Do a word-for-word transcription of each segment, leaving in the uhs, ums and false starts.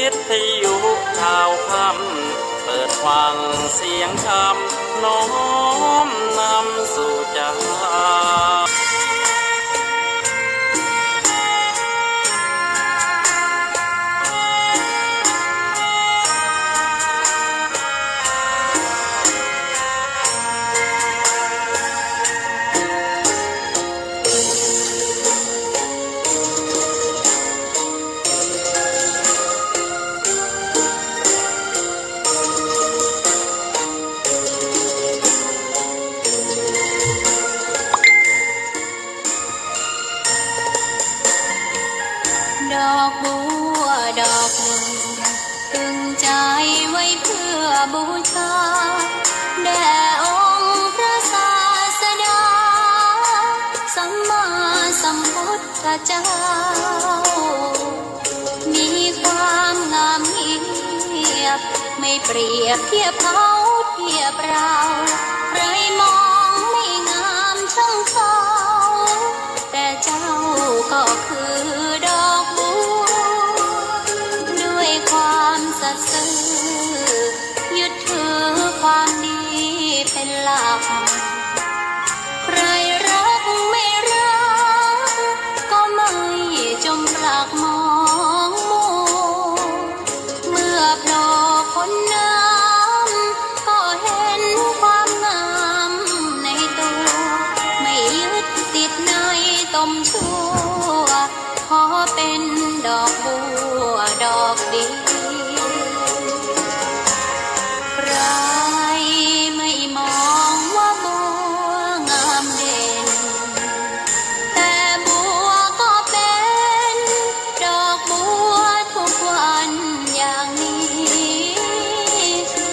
วิทยุข่าวค่ำ เปิดฟังเสียงธรรม น้อมนำสู่ใจ ดอกบัวดอกหนึ่ง ตึงใจไว้เพื่อบูชา แด่องค์พระศาสดา สัมมาสัมพุทธเจ้า มีความงามเงียบ ไม่เปรียบเทียบเขาเทียบเรา ใครมองไม่งามช่างเขา แต่เจ้าก็คือดอกบัว ด้วยความสัตย์ซื่อ ยึดถือความดีเป็นหลัก ใครรักไม่รัก ก็ไม่จมปลักมองมัว เมื่อโผล่พ้นน้ำ ก็เห็นความงามในตัว ไม่ยึดติดในตมชั่ว ขอเป็นดอกบัวดอกเดียว ใครไม่มองว่าบัวงามเด่น แต่บัวก็เป็นดอกบัวทุกวันอย่างนี้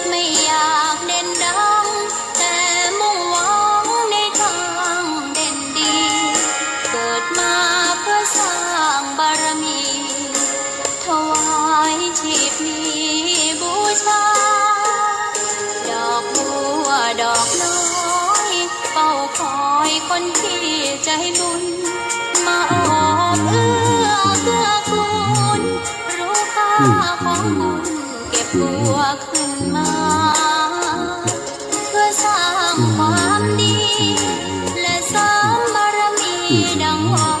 ไม่อยากเด่นดัง แต่มุ่งหวังในทางเด่นดี เกิดมาเพื่อสร้างบารมี ถวายชีพนี้บูชา ดอกบัวดอกน้อย เฝ้าคอยคนที่ใจบุญ มาโอบเอื้อเกื้อกูล รู้ค่าของบุญ เก็บบัวขึ้นมา เพื่อสร้างความดี และเสริมบารมีดังว่า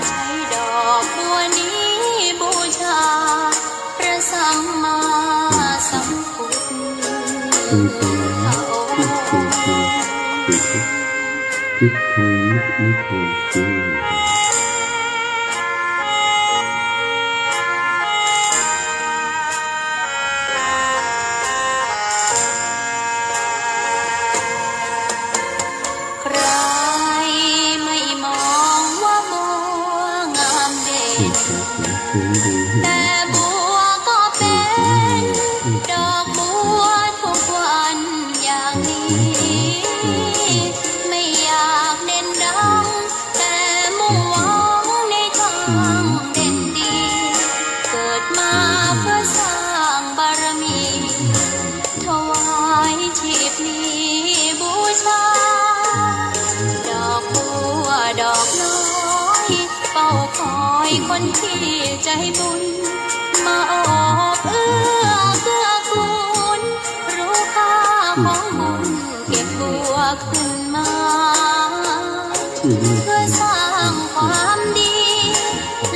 ใช้ดอกบัวนี้บูชา พระสัมมาสัมพุทธ พระองค์ ทิฏฐินิโพธิ ใครไม่มองว่าบัวงามเด่น แต่บัวก็เป็นดอกบัวทุกวันอย่างนี้ ไม่อยากเด่นดัง แต่มุ่งหวังในทางเด่นดี เกิดมาเพื่อสร้างบารมี ถวายชีพนี้บูชา ดอกบัวดอกน้อย เฝ้าคอยคนที่ใจบุญ มาโอบเอื้อเกื้อกูล รู้ค่าของบุญ เก็บบัวขึ้นมา เพื่อสร้างความดี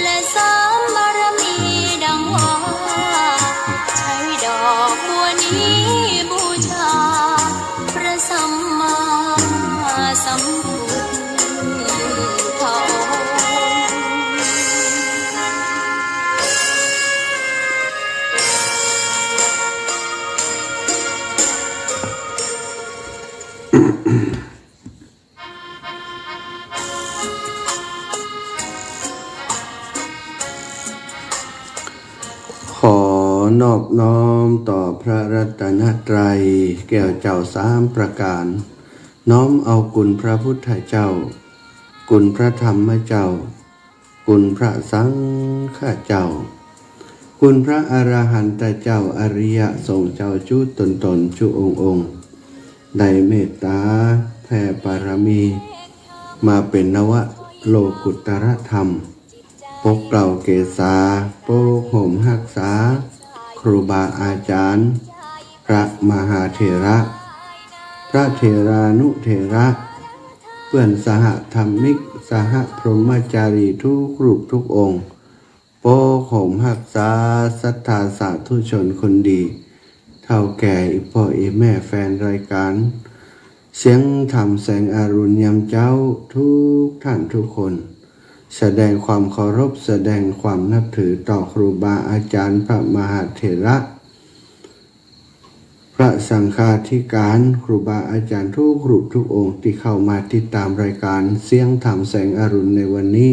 และเสริมบารมีดังว่า ใช้ดอกบัวนี้บูชา พระสัมมาสัมพุทธองค์ ขอนอบน้อมต่อพระรัตนตรัยแก้วเจ้าสามประการ น้อมเอาคุณพระพุทธเจ้า คุณพระธรรมเจ้า คุณพระสังฆเจ้า คุณพระอรหันตเจ้า อริยสงฆ์เจ้าจุ๊ตนๆ จุ๊องค์ๆ ได้เมตตาแผ่บารมี มาเป๋นนวโลกุตตรธรรม ปกเกล้าเกษา ปกห่มฮักษา ครูบาอาจารย์ พระมหาเถระ พระเถรานุเถระ เปื้อนสหธรรมิก สหพรหมจารีทุกรูปทุกองค์ ปกห่มฮักษาศรัทธาสาธุชนคนดี เฒ่าแก่ อี่ป้ออี่แม่ แฟนรายการ เสียงธรรมแสงอรุณยามเจ๊า ทุกท่านทุกคน แสดงความเคารพ แสดงความนับถือต่อครูบาอาจารย์ พระมหาเถระ พระสังฆาธิการ ครูบาอาจารย์ทุกรูปทุกองค์ตี้เข้ามาติดตามรายการเสียงธรรมแสงอรุณในวันนี้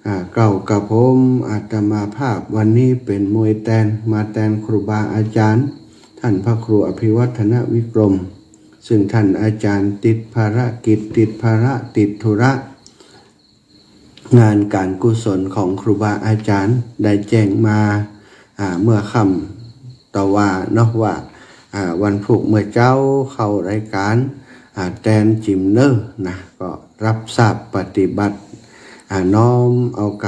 อ่า เกล้ากระผมอาตมาภาพวันนี้เป๋นมวยแตน มาแตนครูบาอาจารย์ ท่านพระครูอภิวัฒนวิกรม ซึ่งท่านอาจารย์ติดภารกิจ ติดภาระ ติดธุระ งานก๋านกุศลของครูบาอาจารย์ได้แจ้งมา อ่า เมื่อค่ำตะวาเนาะว่า อ่า วันพูกเมื่อเจ๊าเข้ารายการ อ่า แตนจิมเน้อนะ ก็รับทราบปฏิบัติ อ่า น้อมเอาก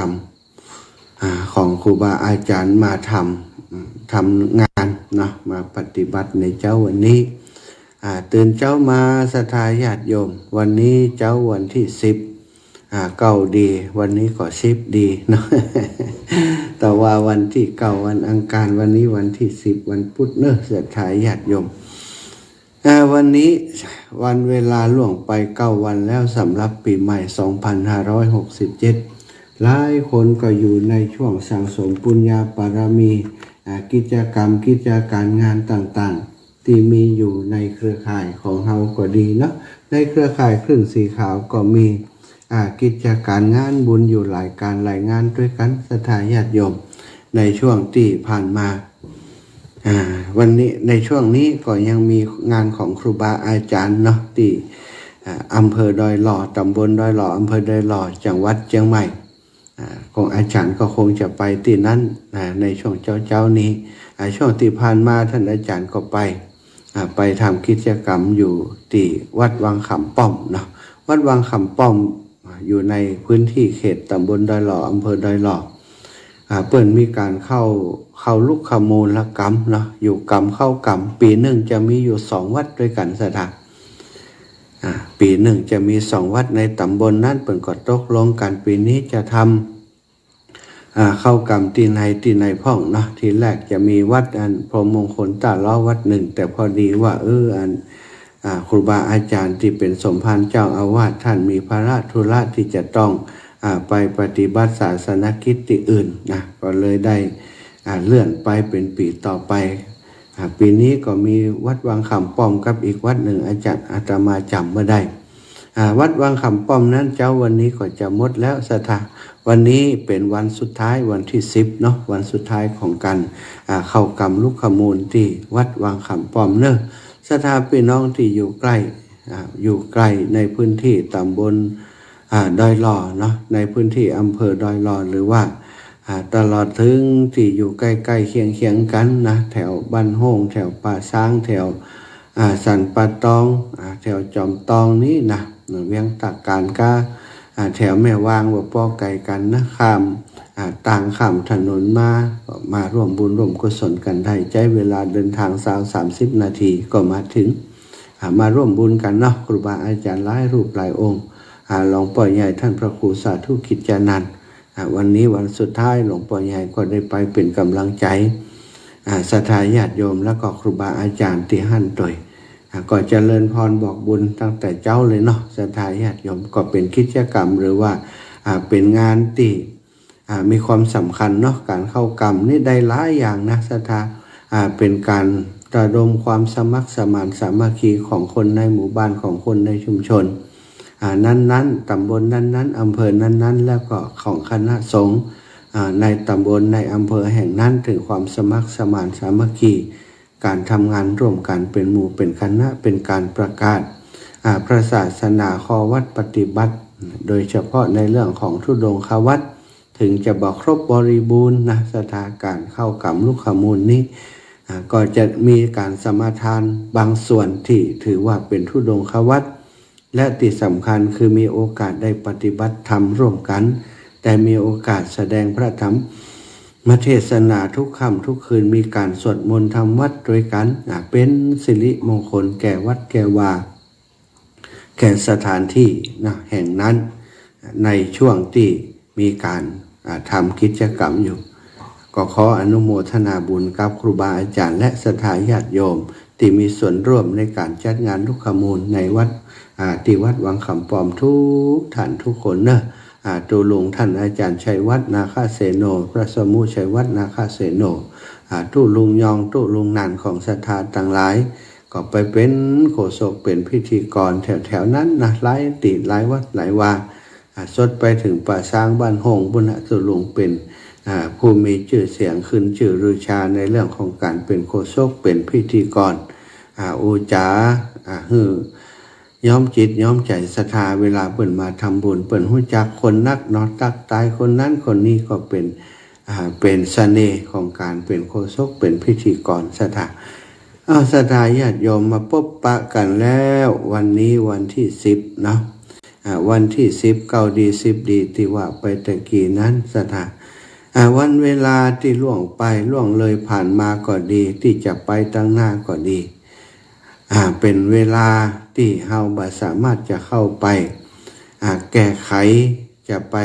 ำ อ่า ของครูบาอาจารย์มาทำ อืม ทำงานเนาะ มาปฏิบัติในเจ๊าวันนี้ อ่า ตื่นเจ๊ามาศรัทธาญาติโยม วันนี้เจ๊าวันตี้สิบ อ่า เก้าดี วันนี้ก็สิบดีเนาะ แต่ว่าวันตี้เก้าวันอังคาร วันนี้วันตี้สิบวันพุธเน้อศรัทธาญาติโยม อ่า วันนี้วันเวลาล่วงไปเก้าวันแล้วสำหรับปี๋ใหม่สองพันห้าร้อยหกสิบเจ็ด หลายคนก็อยู่ในช่วงสั่งสมปุญญาบารมี อ่า กิจกรรมกิจก๋านงานต่างๆ ตี้มีอยู่ในเครือข่ายของเฮาก็ดีเนาะ ในเครือข่ายคลื่นสีขาวก็มี อ่า กิจก๋านงานบุญอยู่หลายก๋านหลายงานตวยกั๋นศรัทธาญาติโยม ในช่วงตี้ผ่านมา อ่า วันนี้ ในช่วงนี้ก็ยังมีงานของครูบาอาจารย์เนาะ ตี้ อ่า อำเภอดอยหล่อ ต๋ำบลดอยหล่อ อำเภอดอยหล่อ จังหวัดเจียงใหม่ อ่า ของอาจารย์ก็คงจะไปตี้นั้น อ่า ในช่วงเจ๊าๆ นี้ อ่า ช่วงตี้ผ่านมาท่านอาจารย์ก็ไป อ่า ไปทำกิจกรรมอยู่ตี้วัดวังขามป้อมเนาะ วัดวังขามป้อม อ่า อยู่ในพื้นตี้เขตต๋ำบลดอยหล่อ อำเภอดอยหล่อ อ่า เปิ้นมีก๋านเข้า เข้าลุกขมูลกรรมเนาะ อยู่กรรมเข้ากรรม ปี๋นึ่งจะมีอยู่สองวัดตวยกั๋นศรัทธา อ่า ปี๋นึ่งจะมีสองวัดในต๋ำบลนั้น เปิ้นก็ตกลงกั๋นปี๋นี้จะทำ อ่า เข้ากรรมตี้ไหนตี้ไหนพ่องเนาะ ตี้แรกจะมีวัดอันพรหมมงคลต้าล้อวัดนึ่ง แต่พอดีว่า เออ อัน อ่า ครูบาอาจารย์ตี้เป๋นสมภารเจ้าอาวาส ท่านมีภาระธุระตี้จะต้อง อ่า ไปปฏิบัติศาสนกิจตี้อื่นนะ ก็เลยได้ อ่า เลื่อนไปเป๋นปี๋ต่อไป อ่า ปี๋นี้ก็มีวัดวังขามป้อมกับอีกวัดนึ่ง อาจารย์ อาตมาจ๋ำบ่ได้ อ่า วัดวังขามป้อมนั้นเจ๊าวันนี้ก็จะหมดแล้วศรัทธา วันนี้เป๋นวันสุดท้าย วันตี้สิบเนาะ วันสุดท้ายของก๋าน อ่า เข้ากรรมลุกขมูลตี้วัดวังขามป้อมเน้อ ศรัทธาปี้น้องตี้อยู่ใก้ อ่า อยู่ใก้ในพื้นตี้ต๋ำบล อ่า ดอยหล่อเนาะ ในพื้นตี้อำเภอดอยหล่อ หรือว่า อ่า ตลอดเถิงตี้อยู่ใก้ๆ เคียงๆ กั๋นนะ แถวบ้านโฮ่ง แถวป่าซาง แถว อ่า สันป่าตอง อ่า แถวจอมตองนี้นะ เวียงตากก๋านก้า อ่า แถวแม่วางบ่ป้อไก๋กั๋นนะ ข้าม อ่า ตางข้ามถนนมา ก็มาร่วมบุญร่วมกุศลกั๋นได้ ใจ๊เวลาเดินตางซาวสามสิบนาทีก็มาเถิง อ่า มาร่วมบุญกั๋นเนาะ ครูบาอาจารย์หลายรูปหลายองค์ อ่า หลวงป้อใหญ่ท่านพระครูสาธุกิจจานันท์ อ่า วันนี้วันสุดท้าย หลวงป้อใหญ่ก็ได้ไปเป๋นก๋ำลังใจ๋ อ่า ศรัทธาญาติโยม แล้วก็ครูบาอาจารย์ตี้หั้นตวย อ่า ก็เจริญพรบอกบุญตั้งแต่เจ๊าเลยเนาะ ศรัทธาญาติโยม ก็เป๋นกิจกรรม หรือว่า อ่า เป๋นงานตี้ อ่า มีความสำคัญเนาะ ก๋านเข้ากรรมนี่ได้หลายอย่างนะ ศรัทธา อ่า เป๋นก๋านระดมความสมัครสมานสามัคคีของคนในหมู่บ้าน ของคนในชุมชน อ่า นั้นๆ ต๋ำบลนั้นๆ อำเภอนั้นๆ แล้วก็ของคณะสงฆ์ อ่า ในต๋ำบลในอำเภอแห่งนั้น เถิงความสมัครสมานสามัคคี ก๋านทำงานร่วมกั๋นเป๋นหมู่เป๋นคณะ เป๋นก๋านประกาศ อ่า พระศาสนา ข้อวัตรปฏิบัติ โดยเฉพาะในเรื่องของธุดงควัตร เถิงจะบ่ครบบริบูรณ์นะ ศรัทธา ก๋านเข้ากรรมลุกขมูลนี้ อ่า ก็จะมีก๋านสมาทานบางส่วนตี้ถือว่าเป๋นธุดงควัตร และตี้สำคัญคือมีโอกาสได้ปฏิบัติธรรมร่วมกั๋น แต ได้มีโอกาสแสดงพระธรรมเทศนาทุกค่ำทุกคืน มีการสวดมนต์ทำวัตรด้วยกัน อ่า เป๋นสิริมงคลแก่วัดแก่วา แก่สถานที่นะ แห่งนั้น ในช่วงตี้มีการ อ่า ทำกิจกรรมอยู่ ก็ขออนุโมทนาบุญกับครูบาอาจารย์และศรัทธาญาติโยม ตี้มีส่วนร่วมในการจัดงานลุกขมูลในวัด อ่า ตี้วัดวังคำปอมทุกท่านทุกคนเนอะ อ่า ตุ๊ลุงท่านอาจารย์ชัยวัฒน์ นาคเสโน พระสมุชัยวัฒน์ นาคเสโน อ่า ตุ๊ลุงยอง ตุ๊ลุงนันของศรัทธาตังหลาย ก็ไปเป๋นโฆษกเป๋นพิธีกรแถวๆ นั้นนะ หลายตี้หลายวัดหลายวา อ่า สดไปเถิงป่าซางบ้านโฮ่งปู้นนะ ตุ๊ลุงเป๋น อ่า ผู้มีจื้อเสียงขึ้นจื้อลือชาในเรื่องของการเป๋นโฆษกเป๋นพิธีกร อ่า อู้จ๋า อ่า หื้อย้อมจิตย้อมใจ๋ศรัทธา เวลาเปิ้นมาทำบุญ เปิ้นฮู้จักคนนักเนาะ ตั๊กตายคนนั้นคนนี้ ก็เป๋น อ่า เป๋นเสน่ห์ของการเป๋นโฆษกเป๋นพิธีกรศรัทธา อ้าว ศรัทธาญาติโยมมาปบปะกั๋นแล้ว วันนี้วันตี้สิบเนาะ อ่า วันตี้สิบ เก๊าดี สิบดี ตี้ว่าไปตะกี้นั้นศรัทธา อ่า วันเวลาตี้ล่วงไปล่วงเลยผ่านมาก็ดี ตี้จะไปตังหน้าก็ดี อ่า เป๋นเวลาตี้เฮาบ่สามารถจะเข้าไป อ่า แก้ไข จะไป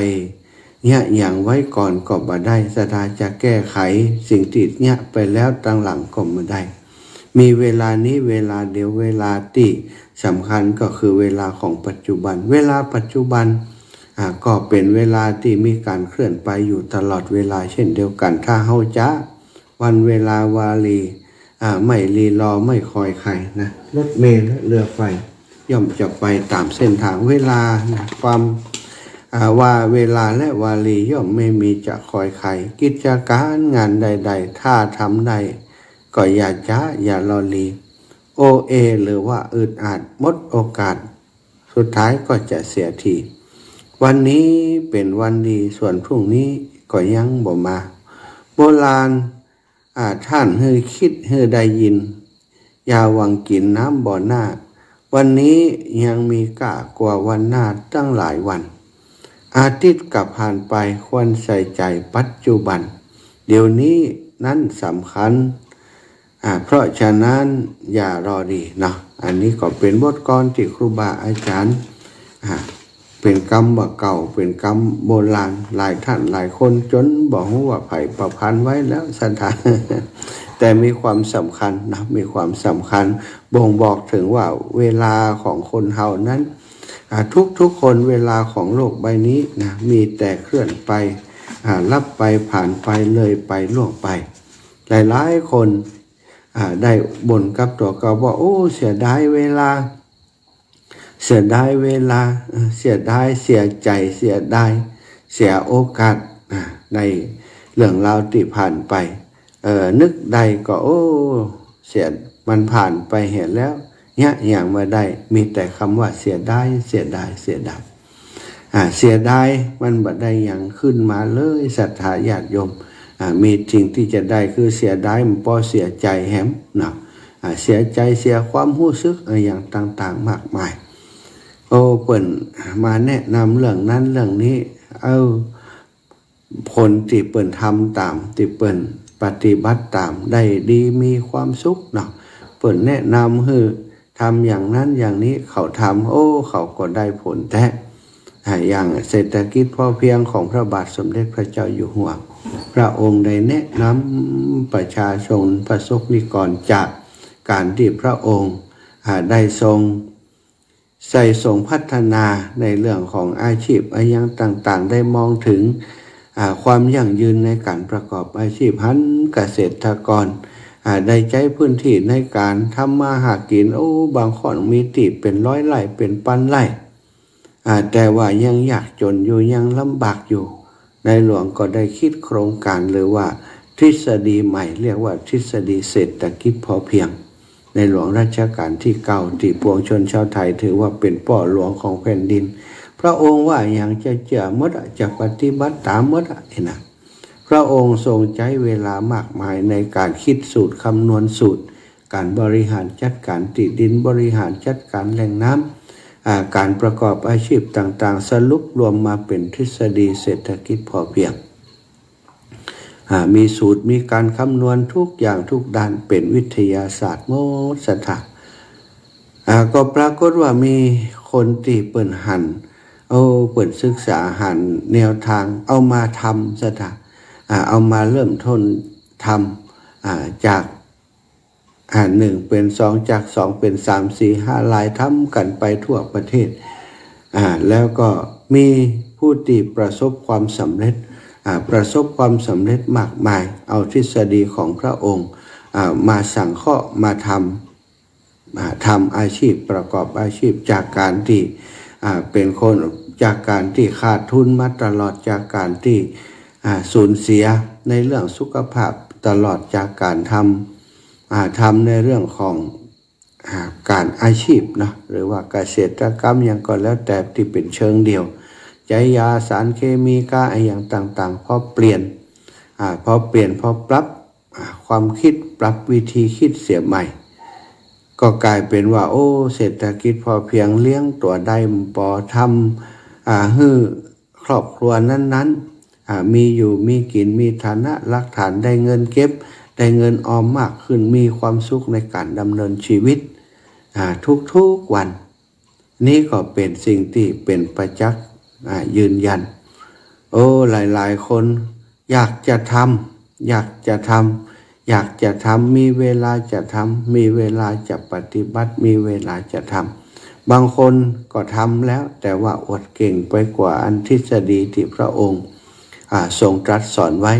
เยียะหยังไว้ก่อนก็บ่ได้ ศรัทธาจะแก้ไขสิ่งตี้เยียะไปแล้วตังหลังก็บ่ได้ มีเวลานี้เวลาเดียว เวลาตี้สำคัญก็คือเวลาของปัจจุบัน เวลาปัจจุบัน อ่า ก็เป๋นเวลาตี้มีการเคลื่อนไปอยู่ตลอดเวลาเช่นเดียวกั๋น ถ้าเฮาจะ วันเวลาวารี อ่า ไม่รีรอไม่คอยใครนะ รถเมล์และเรือไฟย่อมจะไปต๋ามเส้นทาง เวลานะ ความ อ่า ว่าเวลาและวารีย่อมไม่มีจะคอยใคร กิจก๋ารงานใดๆ ถ้าทำได้ก็อย่าจ๊าอย่ารอรี โอเอ หรือว่าอึดอัด หมดโอกาส สุดท้ายก็จะเสียที วันนี้เป๋นวันดี ส่วนพรุ่งนี้ก็ยังบ่มา โบราณ อ่า ต้านหื้อคิดหื้อได้ยิน อย่าหวังกิ๋นน้ำบ่อหน้า วันนี้ยังมีก้ากว่าวันหน้าตั้งหลายวัน อาทิตย์ก็ผ่านไป ควรใส่ใจ๋ปัจจุบัน เดี๋ยวนี้นั้นสำคัญ อ่า เพราะฉะนั้นอย่ารอรีเนาะ อันนี้ก็เป๋นบทกลอนตี้ครูบาอาจารย์ อ่า เป๋นกำบ่าเก่า เป๋นกำโบราณ หลายต้านหลายคนจ๋นบ่ฮู้ว่าใผประพันธ์ไว้แล้วศรัทธา แต่มีความสำคัญนะ มีความสำคัญ บ่งบอกเถิงว่าเวลาของคนเฮานั้น อ่า ทุกๆ คน เวลาของโลกใบนี้นะ มีแต่เคลื่อนไป อ่า ลับไป ผ่านไป เลยไป ล่วงไป หลายๆ คน อ่า ได้บ่นกับตั๋วเก่าว่า โอ้ เสียดายเวลา เสียดายเวลา เอ่อ เสียดาย เสียใจ๋ เสียดาย เสียโอกาส อ่า ในเรื่องราวตี้ผ่านไป เอ่อ นึกได้ก็ โอ้ เสีย มันผ่านไปเหียแล้ว เยียะหยังบ่ได้ มีแต่กำว่าเสียดาย เสียดาย เสียดาย อ่า เสียดาย มันบ่ได้หยังขึ้นมาเลย ศรัทธาญาติโยม อ่า มีสิ่งตี้จะได้คือเสียดาย มันปอเสียใจ๋แหมเนาะ อ่า เสียใจ๋ เสียความฮู้สึก อ่า อย่างต่างๆ มากมาย โอ้ เปิ้นมาแนะนำเรื่องนั้นเรื่องนี้ เอ้า คนตี้เปิ้นทำต๋าม ตี้เปิ้นปฏิบัติต๋าม ได้ดี มีความสุขเนาะ เปิ้นแนะนำหื้อทำอย่างนั้นอย่างนี้ เขาทำ โอ้ เขาก็ได้ผลแต๊ อ่า อย่างเศรษฐกิจพอเพียงของพระบาทสมเด็จพระเจ้าอยู่หัว พระองค์ได้แนะนำประชาชน ประสบนิกร จากการตี้พระองค์ อ่า ได้ทรง ได้ทรงพัฒนาในเรื่องของอาชีพอะหยังต่างๆ ได้มองเถิง อ่า ความยั่งยืนในการประกอบอาชีพ หั้นเกษตรกร อ่า ได้ใจ๊พื้นตี้ในการทำมาหากิ๋น โอ้ บางคนมีตี้เป๋นร้อยไร่ เป๋นปันไร่ อ่า แต่ว่ายังยากจ๋นอยู่ ยังลำบากอยู่ ในหลวงก็ได้คิดโครงก๋าน หรือว่าทฤษฎีใหม่ เรียกว่าทฤษฎีเศรษฐกิจพอเพียง ในหลวงรัชกาลตี้เก้า ตี้ปวงชนชาวไทยถือว่าเป๋นป้อหลวงของแผ่นดิน พระองค์ว่าหยังจะเจื้อหมดอะ จะปฏิบัติต๋ามหมดอะ เห็นนะ พระองค์ทรงใจ๊เวลามากมายในการคิดสูตร คำนวณสูตร การบริหารจัดการตี้ดิน บริหารจัดการแหล่งน้ำ อ่า ก๋านประกอบอาชีพต่างๆ สรุปรวมมาเป๋นทฤษฎีเศรษฐกิจพอเพียง อ่า มีสูตร มีก๋านคำนวณทุกอย่างทุกด้าน เป๋นวิทยาศาสตร์หมด ศรัทธา อ่า ก็ปรากฏว่ามีคนตี้เปิ้นหัน เอา เปิ้นศึกษาหันแนวตาง เอามาทำ ศรัทธา อ่า เอามาเริ่มต้นทำ อ่า จาก อ่า หนึ่งเป๋นสอง จากสองเป๋นสาม สี่ ห้า หลาย ทำกั๋นไปทั่วประเทศ อ่า แล้วก็มีผู้ตี้ประสบความสำเร็จ อ่า ประสบความสำเร็จมากมาย เอาทฤษฎีของพระองค์ อ่า มาสังเคราะห์ มาทำ อ่า ทำอาชีพ ประกอบอาชีพ จากก๋านตี้ อ่า เป๋นคน จากก๋านตี้ขาดทุนมาตลอด จากก๋านตี้ อ่า สูญเสียในเรื่องสุขภาพตลอด จากก๋านทำ อ่า ทำในเรื่องของ อ่า ก๋านอาชีพเนาะ หรือว่าเกษตรกรรมหยังก็แล้วแต่ตี้เป๋นเชิงเดี่ยว ใจ๊ยาสารเคมีก้าอะหยังต่างๆ พอเปลี่ยน อ่า พอเปลี่ยน พอปรับ อ่า ความคิด ปรับวิธีคิดเสียใหม่ ก็ก๋ายเป๋นว่า โอ้ เศรษฐกิจพอเพียงเลี้ยงตั๋วได้ ปอทำ อ่า หื้อครอบครัวนั้นๆ อ่า มีอยู่มีกิ๋น มีฐานะหลักฐาน ได้เงินเก็บ ได้เงินออมมากขึ้น มีความสุขในก๋านดำเนินชีวิต อ่า ทุกๆ วัน นี่ก็เป๋นสิ่งตี้เป๋นประจักษ์ อ่า ยืนยัน โอ้ หลายๆ คนอยากจะทำ อยากจะทำ อยากจะทำ มีเวลาจะทำ มีเวลาจะปฏิบัติ มีเวลาจะทำ บางคนก็ทำแล้ว แต่ว่าอวดเก่งไปกว่าอันทฤษฎีตี้พระองค์ อ่า ทรงตรัสสอนไว้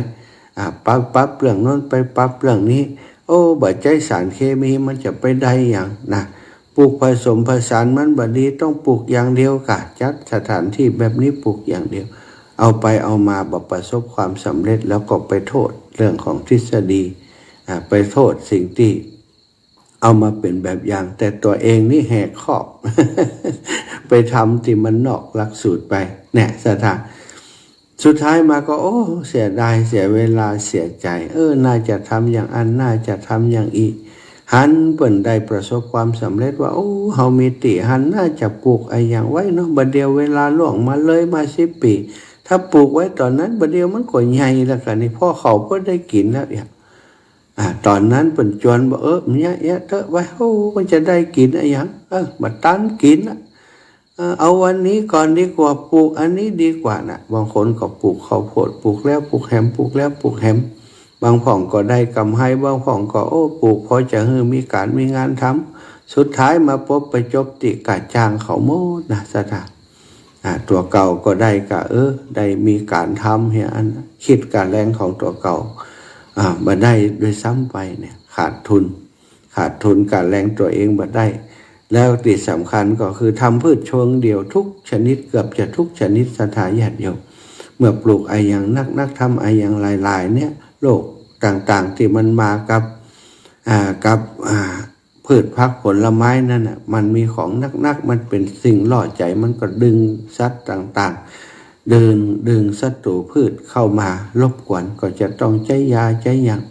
อ่า ปรับ ปรับเรื่องโน้นไป ปรับเรื่องนี้ โอ้ บ่ใจ๊สารเคมี มันจะไปได้หยังนะ ปลูกผสมผสานมันบ่ดี ต้องปลูกอย่างเดียวก่ะ จัดสถานที่แบบนี้ปลูกอย่างเดียว เอาไปเอามาบ่ประสบความสำเร็จ แล้วก็ไปโทษเรื่องของทฤษฎี อ่า ไปโทษสิ่งตี้เอามาเป๋นแบบอย่าง แต่ตั๋วเองนี่แหกคอก ไปทำตี้มันนอกหลักสูตรไป เนี่ย ศรัทธา สุดท้ายมาก็ โอ้ เสียดาย เสียเวลา เสียใจ๋ เออ น่าจะทำอย่างอั้น น่าจะทำอย่างอี้ หันเปิ้นได้ประสบความสำเร็จว่า โอ้ เฮามีตี้หั้น น่าจะปลูกอะหยังไว้เนาะ บ่าเดี่ยวเวลาล่วงมาเลยมาสิบปี๋ ถ้าปลูกไว้ต๋อนนั้น บ่าเดี่ยวมันก็ใหญ่แล้วก่ะนี่ พอเข้าพอได้กิ๋นแล้วเนี่ย อ่า ต๋อนนั้นเปิ้นจวนบอก เออ มันเยียะๆ เต๊อะไว้ โอ้ มันจะได้กิ๋นอะหยัง เออ บ่ตันกิ๋นละ เออ เอาวันนี้ก่อนดีกว่า ปลูกอันนี้ดีกว่านะ บางคนก็ปลูกข้าวโพด ปลูกแล้วปลูกแหม ปลูกแล้วปลูกแหม บางพ่องก็ได้กำไร บางพ่องก็ โอ้ ปลูกพอจะหื้อมีก๋านมีงานทำ สุดท้ายมาปบไปจบตี้ก๋าจ้างเขาหมดนะ ศรัทธา อ่า ตั๋วเก่าก็ได้กะ เออ ได้มีก๋านทำเหียอัน คิดกาแรงของตั๋วเก่า อ่า บ่ได้ด้วยซ้ำไปเนี่ย ขาดทุน ขาดทุนกาแรงตั๋วเองบ่ได้ แล้วตี้สำคัญก็คือทำพืชเชิงเดี่ยวทุกชนิด เกือบจะทุกชนิด ศรัทธาญาติโยม เมื่อปลูกอะหยังนักๆ ทำอะหยังหลายๆ เนี่ย โรคต่างๆ ตี้มันมากับ อ่า กับ อ่า พืชผักผลไม้นั้นน่ะ มันมีของนักๆ มันเป๋นสิ่งล่อใจ๋ มันก็ดึงสัตว์ต่างๆ ดึง ดึงศัตรูพืชเข้ามารบกวน ก็จะต้องใจ๊ยาใจ๊หยัง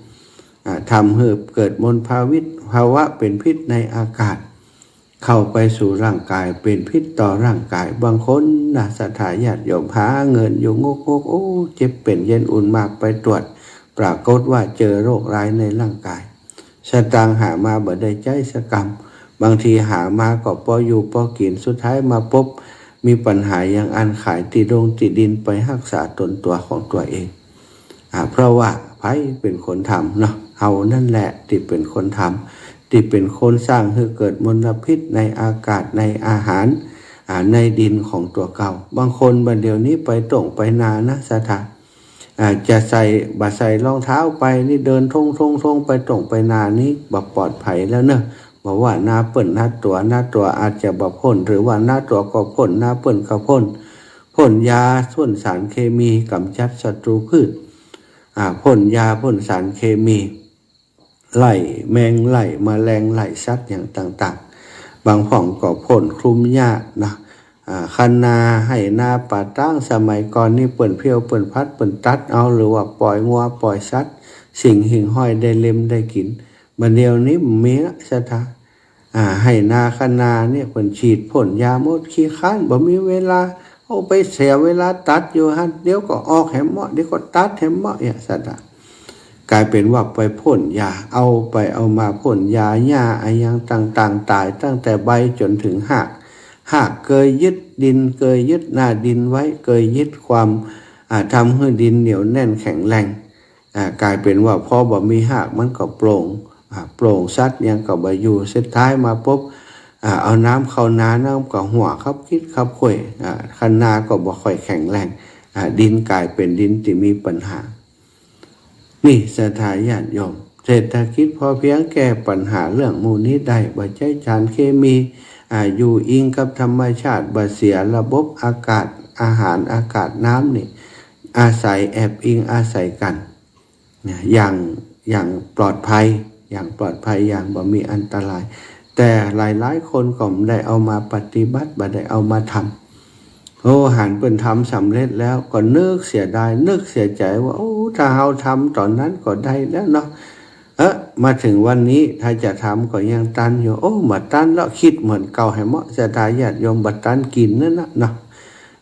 อ่า ทำหื้อเกิดมลภาวิต ภาวะเป๋นพิษในอากาศ เข้าไปสู่ร่างก๋าย เป๋นพิษต่อร่างก๋าย บางคนนะ ศรัทธาญาติโยม หาเงินอยู่งกๆ โอ้ เจ็บเป๋นเย็นอุ่นมาก ไปตรวจ ปรากฏว่าเจอโรคร้ายในร่างก๋าย สตางค์หามาบ่ได้ใจ๊สักกำ บางทีหามาก็ปออยู่ปอกิ๋น สุดท้ายมาปบมีปัญหาอย่างอั้น ขายตี้ดงตี้ดินไปฮักษาตนตั๋วของตั๋วเอง อ่า เพราะว่าใผเป๋นคนทำเนาะ เฮานั่นแหละตี้เป๋นคนทำ ตี้เป๋นคนสร้างหื้อเกิดมลพิษในอากาศ ในอาหาร อ่า ในดินของตั๋วเก่า บางคนบ่าเดี่ยวนี้ไปต้งไปนานะ ศรัทธา อ่า จะใส่ บ่ใส่รองเท้าไปนี่ เดินท่งๆๆ ไปต้งไปนานี่ บ่ปลอดภัยแล้วเนาะ บ่ว่านาเปิ้นนาตั๋ว นาตั๋วอาจจะบ่พ่น หรือว่านาตั๋วก็พ่น นาเปิ้นก็พ่น พ่นยา พ่นสารเคมีกำจัดศัตรูพืช อ่า พ่นยา พ่นสารเคมี ไล่แมง ไล่แมลง ไล่สัตว์อย่างต่างๆ บางพ่องก็พ่นคลุมหญ้านะ อ่า คันนา ไฮ่นา ป่าตาง สมัยก่อนนี่เปิ้นเผี้ยว เปิ้นผัด เปิ้นตัดเอา หรือว่าปล่อยงัว ปล่อยสัตว์ สิ่งหิ่งห้อยได้เล็มได้กิ๋น บ่าเดี่ยวนี้บ่มีละ ศรัทธา อ่า ไฮ่นาคะนาเนี่ย เปิ้นฉีดพ่นยาหมด ขี้คร้าน บ่มีเวลา โอ้ ไปเสียเวลาตัดอยู่หั้น เดี๋ยวก็ออกแหมเมาะ เดี๋ยวก็ตัดแหมเมาะ เนี่ย ศรัทธา ก๋ายเป๋นว่าไปพ่นยา เอาไปเอามาพ่นยา หญ้าอะหยังต่างๆ ต๋ายตั้งแต่ใบจ๋นเถิงฮาก ฮากเกยยึดดิน เกยยึดหน้าดินไว้ เกยยึดความ อ่า ทำหื้อดินเหนียวแน่นแข็งแรง อ่า ก๋ายเป๋นว่าพอบ่มีฮากมันก็โปร่ง อ่า โปร่ง สัตว์หยังก็บ่อยู่ สุดท้ายมาปบ อ่า เอาน้ำเข้านา น้ำก็หั้วคับคิดคับข่วย อ่า คะนาก็บ่ค่อยแข็งแรง อ่า ดินก๋ายเป๋นดินตี้มีปัญหา นี่ศรัทธาญาติโยม เศรษฐกิจพอเพียงแก้ปัญหาเรื่องหมู่นี้ได้ บ่ใจ๊สารเคมี อ่า อยู่อิงกับธรรมชาติ บ่เสียระบบอากาศ อาหาร อากาศ น้ำนี่ อาศัยแอบอิงอาศัยกั๋น นะ อย่าง อย่างปลอดภัย อย่างปลอดภัย อย่างบ่มีอันตราย แต่หลายๆ คนก็บ่ได้เอามาปฏิบัติ บ่ได้เอามาทำ โอ้ หันเปิ้นทำสำเร็จแล้วก็นึกเสียดาย นึกเสียใจ๋ว่า โอ้ ถ้าเฮาทำต๋อนนั้นก็ได้แล้วเนาะ เออ มาเถิงวันนี้ถ้าจะทำก็ยังตันอยู่ โอ้ บ่ตันแล้ว กึ๊ดเหมือนเก่าแหมเมาะ ศรัทธาญาติโยม บ่ตันกิ๋นนั่นน่ะเนาะ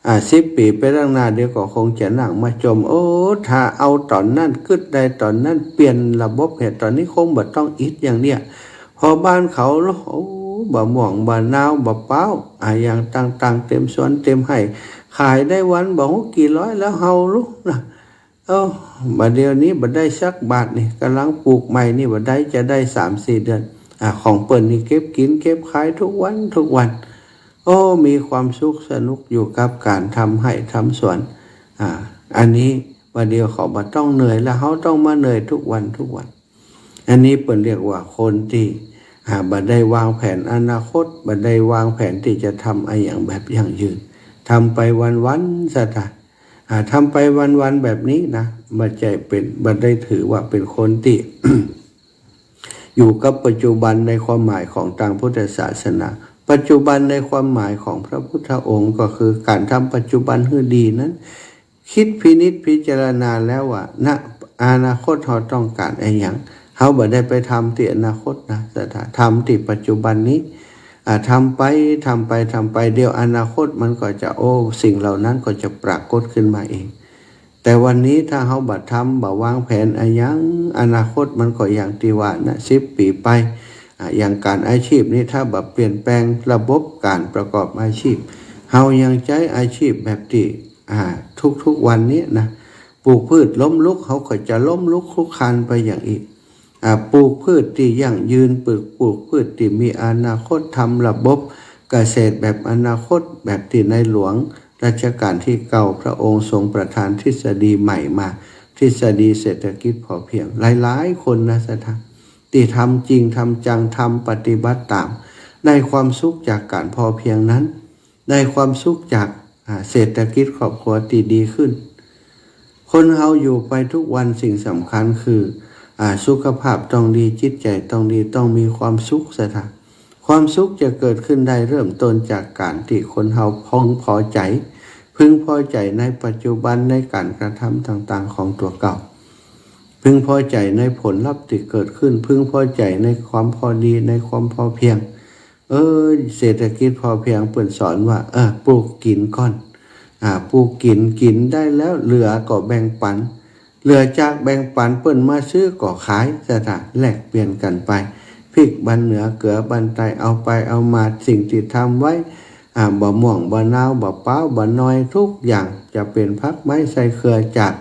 อ่า สิบปี๋ไปข้างหน้า เดี๋ยวก็คงจะนั่งมาจ่ม โอ้ ถ้าเอาต๋อนนั้น กึ๊ดได้ต๋อนนั้น เปลี่ยนระบบเหตุ ต๋อนนี้คงบ่ต้องอิดอย่างเนี้ย พ่อบ้านเขาละ โอ้ บ่ม่วง บ่นาว บ่ป๊าว อะหยังต่างๆ เต็มสวนเต็มไฮ่ ขายได้วันบ่ฮู้กี่ร้อยแล้วเฮาละนะ เอ้า บ่าเดี่ยวนี้บ่ได้สักบาทนี่ ก่ำลังปลูกใหม่นี่ บ่ได้จะได้สามสี่เดือน อ่า ของเปิ้นนี่เก็บกิ๋นเก็บขายทุกวันทุกวัน โอ้ มีความสุขสนุกอยู่กับก๋านทำไฮ่ทำสวน อ่า อันนี้บ่าเดี่ยวเขาบ่ต้องเหนื่อยแล้ว เฮาต้องมาเหนื่อยทุกวันทุกวัน อันนี้เปิ้นเรียกว่าคนตี้ อ่า บ่ได้วางแผนอนาคต บ่ได้วางแผนตี้จะทำอะหยังแบบยั่งยืน ทำไปวันๆ ศรัทธา อ่า ทำไปวันๆ แบบนี้นะ บ่ใจ้เป๋น บ่ได้ถือว่าเป๋นคนตี้ อยู่กับปัจจุบันในความหมายของตางพุทธศาสนา ปัจจุบันในความหมายของพระพุทธองค์ก็คือก๋านทำปัจจุบันหื้อดีนั้น กึ๊ดพินิจพิจารณาแล้วว่า ณ อนาคตเฮาต้องก๋านอะหยัง เฮาบ่ได้ไปทำตี้อนาคตนะ ศรัทธา ทำตี้ปัจจุบันนี้ อ่า ทำไป ทำไป ทำไป เดี๋ยวอนาคตมันก็จะ โอ้ สิ่งเหล่านั้นก็จะปรากฏขึ้นมาเอง แต่วันนี้ถ้าเฮาบ่ทำ บ่วางแผนอะหยัง อนาคตมันก็อย่างตี้ว่านะ สิบปี๋ไป อ่า อย่างก๋านอาชีพนี้ ถ้าบ่เปลี่ยนแปลงระบบก๋านประกอบอาชีพ เฮายังใจ๊อาชีพแบบตี้ อ่า ทุกๆ วันนี้นะ ปลูกพืชล้มลุก เฮาก็จะล้มลุกคลุกคลานไปอย่างอี้ อ่า ปลูกพืชตี้ยั่งยืน ปลูก ปลูกพืชตี้มีอนาคต ทำระบบเกษตรแบบอนาคต แบบตี้ในหลวงรัชกาลตี้เก้าพระองค์ทรงประทานทฤษฎีใหม่มา ทฤษฎีเศรษฐกิจพอเพียง หลายๆ คนนะ ศรัทธา ตี้ทำจริงทำจัง ทำปฏิบัติต๋าม ได้ความสุขจากก๋านพอเพียงนั้น ได้ความสุขจาก อ่า เศรษฐกิจครอบครัวตี้ดีขึ้น คนเฮาอยู่ไปทุกวันสิ่งสำคัญคือ อ่า สุขภาพต้องดี จิตใจ๋ต้องดี ต้องมีความสุข ศรัทธา ความสุขจะเกิดขึ้นได้เริ่มต้นจากก๋านตี้คนเฮาพึงพอใจ๋ พึงพอใจ๋ในปัจจุบันในก๋านกระทำต่างๆ ของตั๋วเก่า พึงพอใจ๋ในผลลัพธ์ตี้เกิดขึ้น พึงพอใจ๋ในความพอดี ในความพอเพียง เออ เศรษฐกิจพอเพียงเปิ้นสอนว่า เออ ปลูกกิ๋นก่อน อ่า ปลูกกิ๋น กิ๋นได้แล้วเหลือก็แบ่งปัน เหลือจากแบ่งปันเปิ้นมาซื้อก็ขาย ศรัทธา แลกเปลี่ยนกั๋นไป พริกบั้นเหนือเกือบั้นใต้ เอาไปเอามาสิ่งตี้ทำไว้ อ่า บ่ม่วง บ่นาว บ่ป๊าว บ่นอย ทุกอย่างจะเป๋นผักไม้ใส่เครือจาก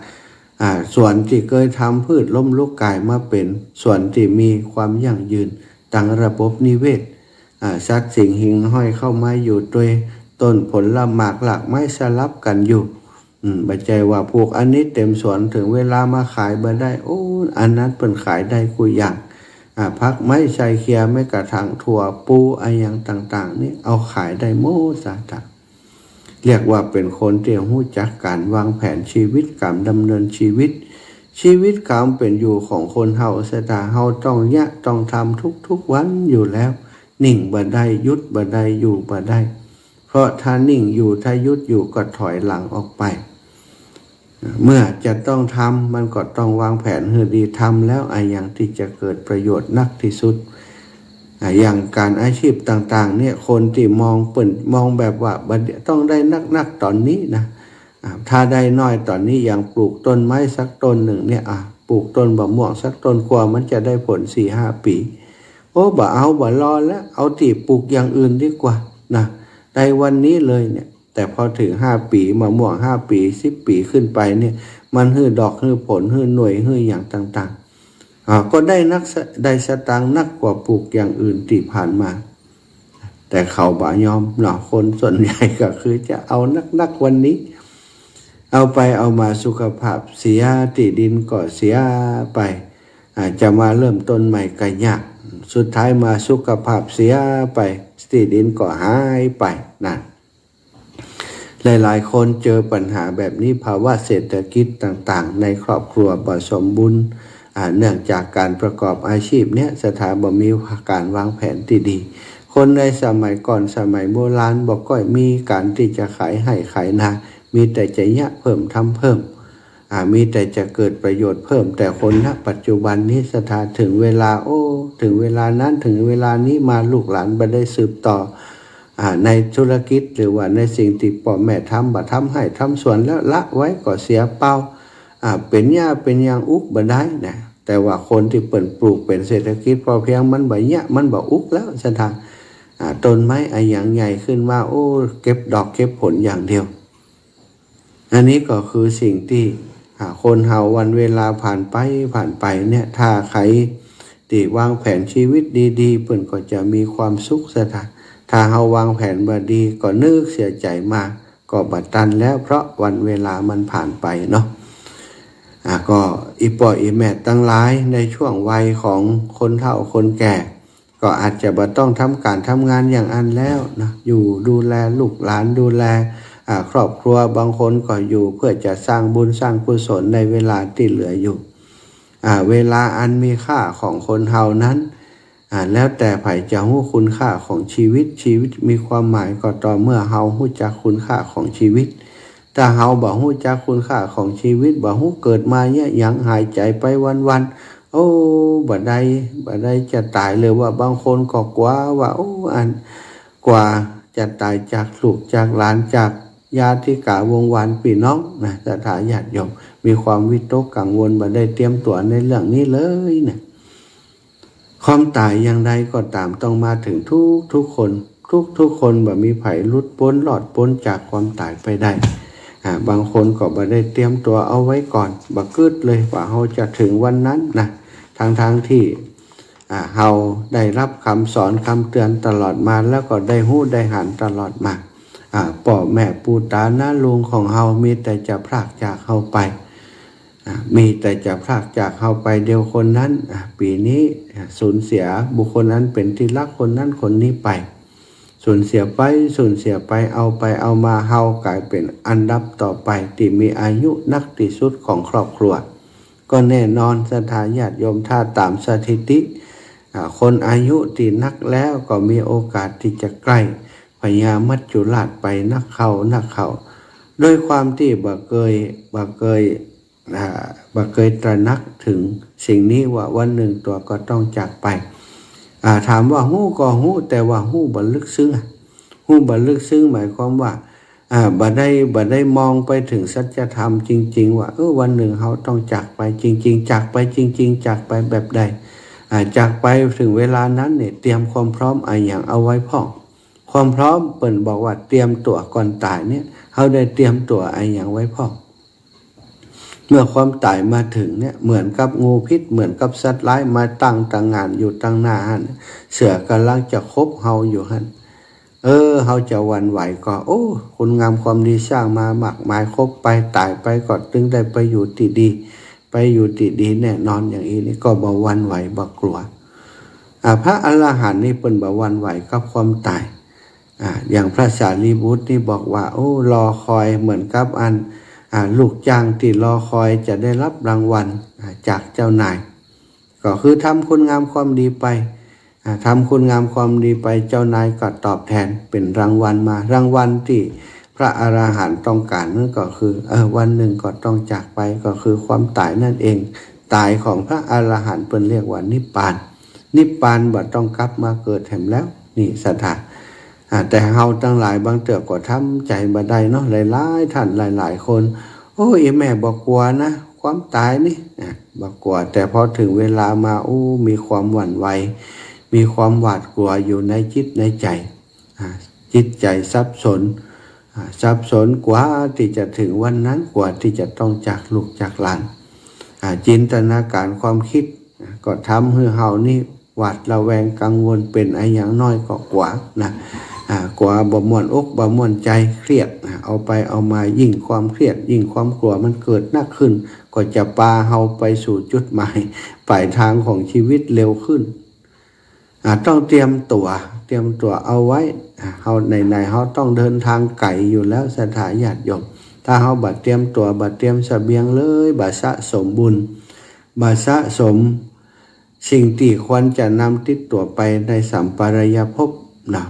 อ่า สวนตี้เกยทำพืชล้มลุกก๋ายมาเป๋นสวนตี้มีความยั่งยืน ตางระบบนิเวศ อ่า สัตว์สิ่งหิ่งห้อยเข้ามาอยู่ตวย ต้นผลหมากรากไม้สลับกั๋นอยู่ อืม บ่ใจ้ว่าปลูกอันนี้เต็มสวน เถิงเวลามาขายบ่ได้ โอ้ อันนั้นเปิ้นขายได้กู้อย่าง อ่า ผักไม้ใส่เครือ แม้กระทั่งถั่ว ปู อะหยังต่างๆ นี่ เอาขายได้หมด ศรัทธา เรียกว่าเป๋นคนตี้ฮู้จักก๋านวางแผนชีวิต ก๋านดำเนินชีวิต ชีวิตก๋านเป๋นอยู่ของคนเฮา ศรัทธา เฮาต้องเยียะ ต้องทำทุกๆ วันอยู่แล้ว นิ่งบ่ได้ หยุดบ่ได้ อยู่บ่ได้ เพราะถ้านิ่งอยู่ ถ้าหยุดอยู่ ก็ถอยหลังออกไป เมื่อจะต้องทำ มันก็ต้องวางแผนหื้อดี ทำแล้วอะหยังตี้จะเกิดประโยชน์นักตี้สุด อ่า อย่างก๋านอาชีพต่างๆ เนี่ย คนตี้มองเปิ้นมองแบบว่าบัดเดี่ยวต้องได้นักๆ ต๋อนนี้นะ อ่า ถ้าได้น้อยต๋อนนี้ อย่างปลูกต้นไม้สักต้นนึ่งเนี่ย อ่า ปลูกต้นมะม่วงสักต้น กว่ามันจะได้ผลสี่ห้าปี๋ โอ้ บ่เอา บ่รอแล้ว เอาตี้ปลูกอย่างอื่นดีกว่านะ ได้วันนี้เลยเนี่ย แต่พอเถิงห้าปี๋ มะม่วงห้าปี๋ สิบปี๋ขึ้นไปเนี่ย มันหื้อดอก หื้อผล หื้อหน่วย หื้อหยังต่างๆ อ่า ก็ได้นักส- ได้สตางค์นักกว่าปลูกอย่างอื่นตี้ผ่านมา แต่เขาบ่ยอมเนาะ คนส่วนใหญ่ก็คือจะเอานักๆ วันนี้ เอาไปเอามาสุขภาพเสีย ตี้ดินก็เสียไป อ่า จะมาเริ่มต้นใหม่ก็ยาก สุดท้ายมาสุขภาพเสียไป ตี้ดินก็หายไป นั่น หลายๆ คนเจอปัญหาแบบนี้ ภาวะเศรษฐกิจต่างๆ ในครอบครัวบ่สมบูรณ์ อ่า เนื่องจากก๋านประกอบอาชีพเนี่ย ศรัทธาบ่มีก๋านวางแผนตี้ดี คนในสมัยก่อน สมัยโบราณ บ่ก้อยมีก๋านตี้จะขายไฮ่ขายนา มีแต่จะเยียะเพิ่ม ทำเพิ่ม อ่า มีแต่จะเกิดประโยชน์เพิ่ม แต่คน ณ ปัจจุบันนี้ ศรัทธา เถิงเวลา โอ้ เถิงเวลานั้น เถิงเวลานี้มา ลูกหลานบ่ได้สืบต่อ อ่า ในธุรกิจ หรือว่าในสิ่งตี้ป้อแม่ทำ บ่าทำไฮ่ทำสวนแล้ว ละไว้ก็เสียเปล่า อ่า เป๋นหญ้าเป๋นหยังอุกบ่ได้นะ แต่ว่าคนตี้เปิ้นปลูกเป๋นเศรษฐกิจพอเพียง มันบ่เยียะ มันบ่อุกแล้ว ศรัทธา อ่า ต้นไม้อะหยังใหญ่ขึ้นมา โอ้ เก็บดอกเก็บผลอย่างเดียว อันนี้ก็คือสิ่งตี้ อ่า คนเฮาวันเวลาผ่านไปผ่านไปเนี่ย ถ้าใผตี้วางแผนชีวิตดีๆ เปิ้นก็จะมีความสุข ศรัทธา ถ้าเฮาวางแผนบ่ดี ก็นึกเสียใจ๋มา ก็บ่ตันแล้ว เพราะวันเวลามันผ่านไปเนาะ อ่า ก็อี่ป้ออี่แม่ตังหลาย ในช่วงวัยของคนเฒ่าคนแก่ ก็อาจจะบ่ต้องทำก๋านทำงานอย่างอั้นแล้วนะ อยู่ดูแลลูกหลาน ดูแล อ่า ครอบครัว บางคนก็อยู่เพื่อจะสร้างบุญสร้างกุศลในเวลาตี้เหลืออยู่ อ่า เวลาอันมีค่าของคนเฮานั้น อ่า แล้วแต่ใผจะฮู้คุณค่าของชีวิต ชีวิตมีความหมายก็ต่อเมื่อเฮาฮู้จักคุณค่าของชีวิต ถ้าเฮาบ่ฮู้จักคุณค่าของชีวิต บ่ฮู้เกิดมาเยียะหยัง หายใจ๋ไปวันๆ โอ้ บ่ได้ บ่ได้จะต๋าย หรือว่าบางคนก็กั๋วว่า โอ้ อัน กั๋วจะต๋ายจากลูกจากหลาน จากญาติกาวงศ์วานปี้น้องนะ ศรัทธาญาติโยม มีความวิตกกังวล บ่ได้เตรียมตั๋วในเรื่องนี้เลยนะ ความต๋ายอย่างใดก็ต๋ามต้องมาเถิงทุกๆ คน ทุกๆ คน บ่มีใผหลุดป๊นรอดป๊นจากความต๋ายไปได้ อ่า บางคนก็บ่ได้เตรียมตั๋วเอาไว้ก่อน บ่กึ๊ดเลยว่าเฮาจะเถิงวันนั้นนะ ทั้งๆ ตี้ อ่า เฮาได้รับกำสอนกำเตือนตลอดมา แล้วก็ได้ฮู้ได้หันตลอดมา อ่า ป้อแม่ปู่ต๋าน้าลุงของเฮามีแต่จะพรากจากเฮาไป อ่า มีแต่จะพรากจากเฮาไป เดี๋ยวคนนั้น อ่า ปี๋นี้ อ่า สูญเสียบุคคลอันเป๋นตี้ฮักคนนั้นคนนี้ไป สูญเสียไป สูญเสียไป เอาไปเอามา เฮากลายเป๋นอันดับต่อไปตี้มีอายุนักตี้สุดของครอบครัว ก็แน่นอน ศรัทธาญาติโยม ถ้าต๋ามสถิติ อ่า คนอายุตี้นักแล้วก็มีโอกาสตี้จะใก้พญามัจจุราชไปนักเข้า นักเข้า ด้วยความตี้บ่เกย บ่เกย อ่า บ่เกยตระหนักเถิงสิ่งนี้ว่าวันนึ่งตั๋วก็ต้องจากไป อ่า ถามว่าฮู้ก็ฮู้ แต่ว่าฮู้บ่ลึกซึ้งอะ ฮู้บ่ลึกซึ้งหมายความว่า อ่า บ่ได้ บ่ได้มองไปเถิงสัจธรรมจริงๆ ว่า เออ วันนึ่งเฮาต้องจากไปจริงๆ จากไปจริงๆ จากไปแบบใด อ่า จากไปเถิงเวลานั้นเนี่ย เตรียมความพร้อมอะหยังเอาไว้พ่อง ความพร้อมเปิ้นบอกว่าเตรียมตั๋วก่อนต๋ายเนี่ย เฮาได้เตรียมตั๋วอะหยังไว้พ่อง เมื่อความต๋ายมาเถิงเนี่ย เหมือนกับงูพิษ เหมือนกับสัตว์ร้ายมาตั้งตางานอยู่ตังหน้าหั้น เสือก่ำลังจะขบเฮาอยู่หั้น เออ เฮาจะหวั่นไหวก่อ โอ้ คุณงามความดีสร้างมามากมาย ขบไป ต๋ายไปก็ตึงได้ไปอยู่ตี้ดี ไปอยู่ตี้ดีแน่นอน อย่างอี้นี่ก็บ่หวั่นไหว บ่กั๋ว อ่า พระอรหันต์นี่เปิ้นบ่หวั่นไหวกับความต๋าย อ่า อย่างพระสารีบุตรนี่บอกว่า โอ้ รอคอยเหมือนกับอัน อ่า ลูกจ้างตี้รอคอยจะได้รับรางวัล อ่า จากเจ้านาย ก็คือทำคุณงามความดีไป อ่า ทำคุณงามความดีไป เจ้านายก็ตอบแทนเป๋นรางวัลมา รางวัลตี้พระอรหันต์ต้องก๋านนั้นก็คือ เออ วันนึ่งก็ต้องจากไป ก็คือความต๋ายนั่นเอง ต๋ายของพระอรหันต์เปิ้นเรียกว่านิพพาน นิพพาน บ่ต้องกลับมาเกิดแหมแล้ว นี่ศรัทธา อ่า แต่เฮาตังหลายบางเตื้อก็ทำใจ๋บ่ได้เนาะ หลายๆ ท่านหลายๆ คน โอ้ย แม่บ่กั๋วนะ ความต๋ายนี่ อ่ะ บ่กั๋ว แต่พอเถิงเวลามา โอ้ มีความหวั่นไหว มีความหวาดกลัวอยู่ในจิตในใจ๋ อ่า จิตใจ๋สับสน อ่า สับสนกั๋วตี้จะเถิงวันนั้น กั๋วตี้จะต้องจากลูกจากหลาน อ่า จินตนาก๋ารความกึ๊ด อ่า ก็ทำหื้อเฮานี่หวาดระแวงกังวล เป๋นอะหยังน้อยก็กั๋วนะ อ่า กั๋วบ่ม่วนอกบ่ม่วนใจ๋ เครียด อ่า เอาไปเอามายิ่งความเครียด ยิ่งความกั๋วมันเกิดนักขึ้น ก็จะปาเฮาไปสู่จุดหมายปลายตางของจีวิตเร็วขึ้น อ่า ต้องเตรียมตั๋ว เตรียมตั๋วเอาไว้ อ่า เฮาไหนๆ เฮาต้องเดินตางไก๋อยู่แล้ว ศรัทธาญาติโยม ถ้าเฮาบ่เตรียมตั๋ว บ่เตรียมเสบียงเลย บ่สะสมบุญ บ่สะสมสิ่งตี้ควรจะนำติดตั๋วไปในสัมปรายภพนะ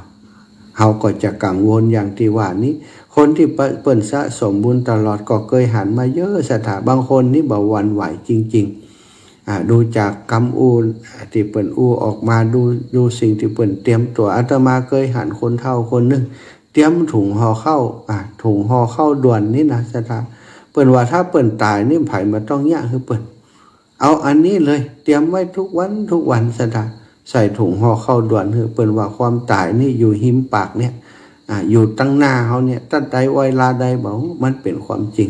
เฮาก็จะกังวลอย่างตี้ว่านี้ คนตี้เปิ้น เปิ้นสะสมบุญตลอดก็เกยหันมาเยอะ ศรัทธา บางคนนี่บ่หวั่นไหวจริงๆ อ่า ดูจากกำอู้ อ่า ตี้เปิ้นอู้ออกมา ดู ดูสิ่งตี้เปิ้นเตรียมตั๋ว อาตมาเกยหันคนเฒ่าคนนึ่ง เตรียมถุงห่อข้าว อ่า ถุงห่อข้าวด่วนนี่นะ ศรัทธา เปิ้นว่าถ้าเปิ้นต๋ายนี่ใผบ่ต้องเยียะหื้อเปิ้น เอาอันนี้เลย เตรียมไว้ทุกวันทุกวัน ศรัทธา ใส่ถุงห่อข้าวด่วนหื้อ เปิ้นว่าความต๋ายนี่อยู่ฮิมปากเนี่ย อ่า อยู่ตังหน้าเฮาเนี่ย ตั๊ดใดเวลาใดบ่ มันเป๋นความจริง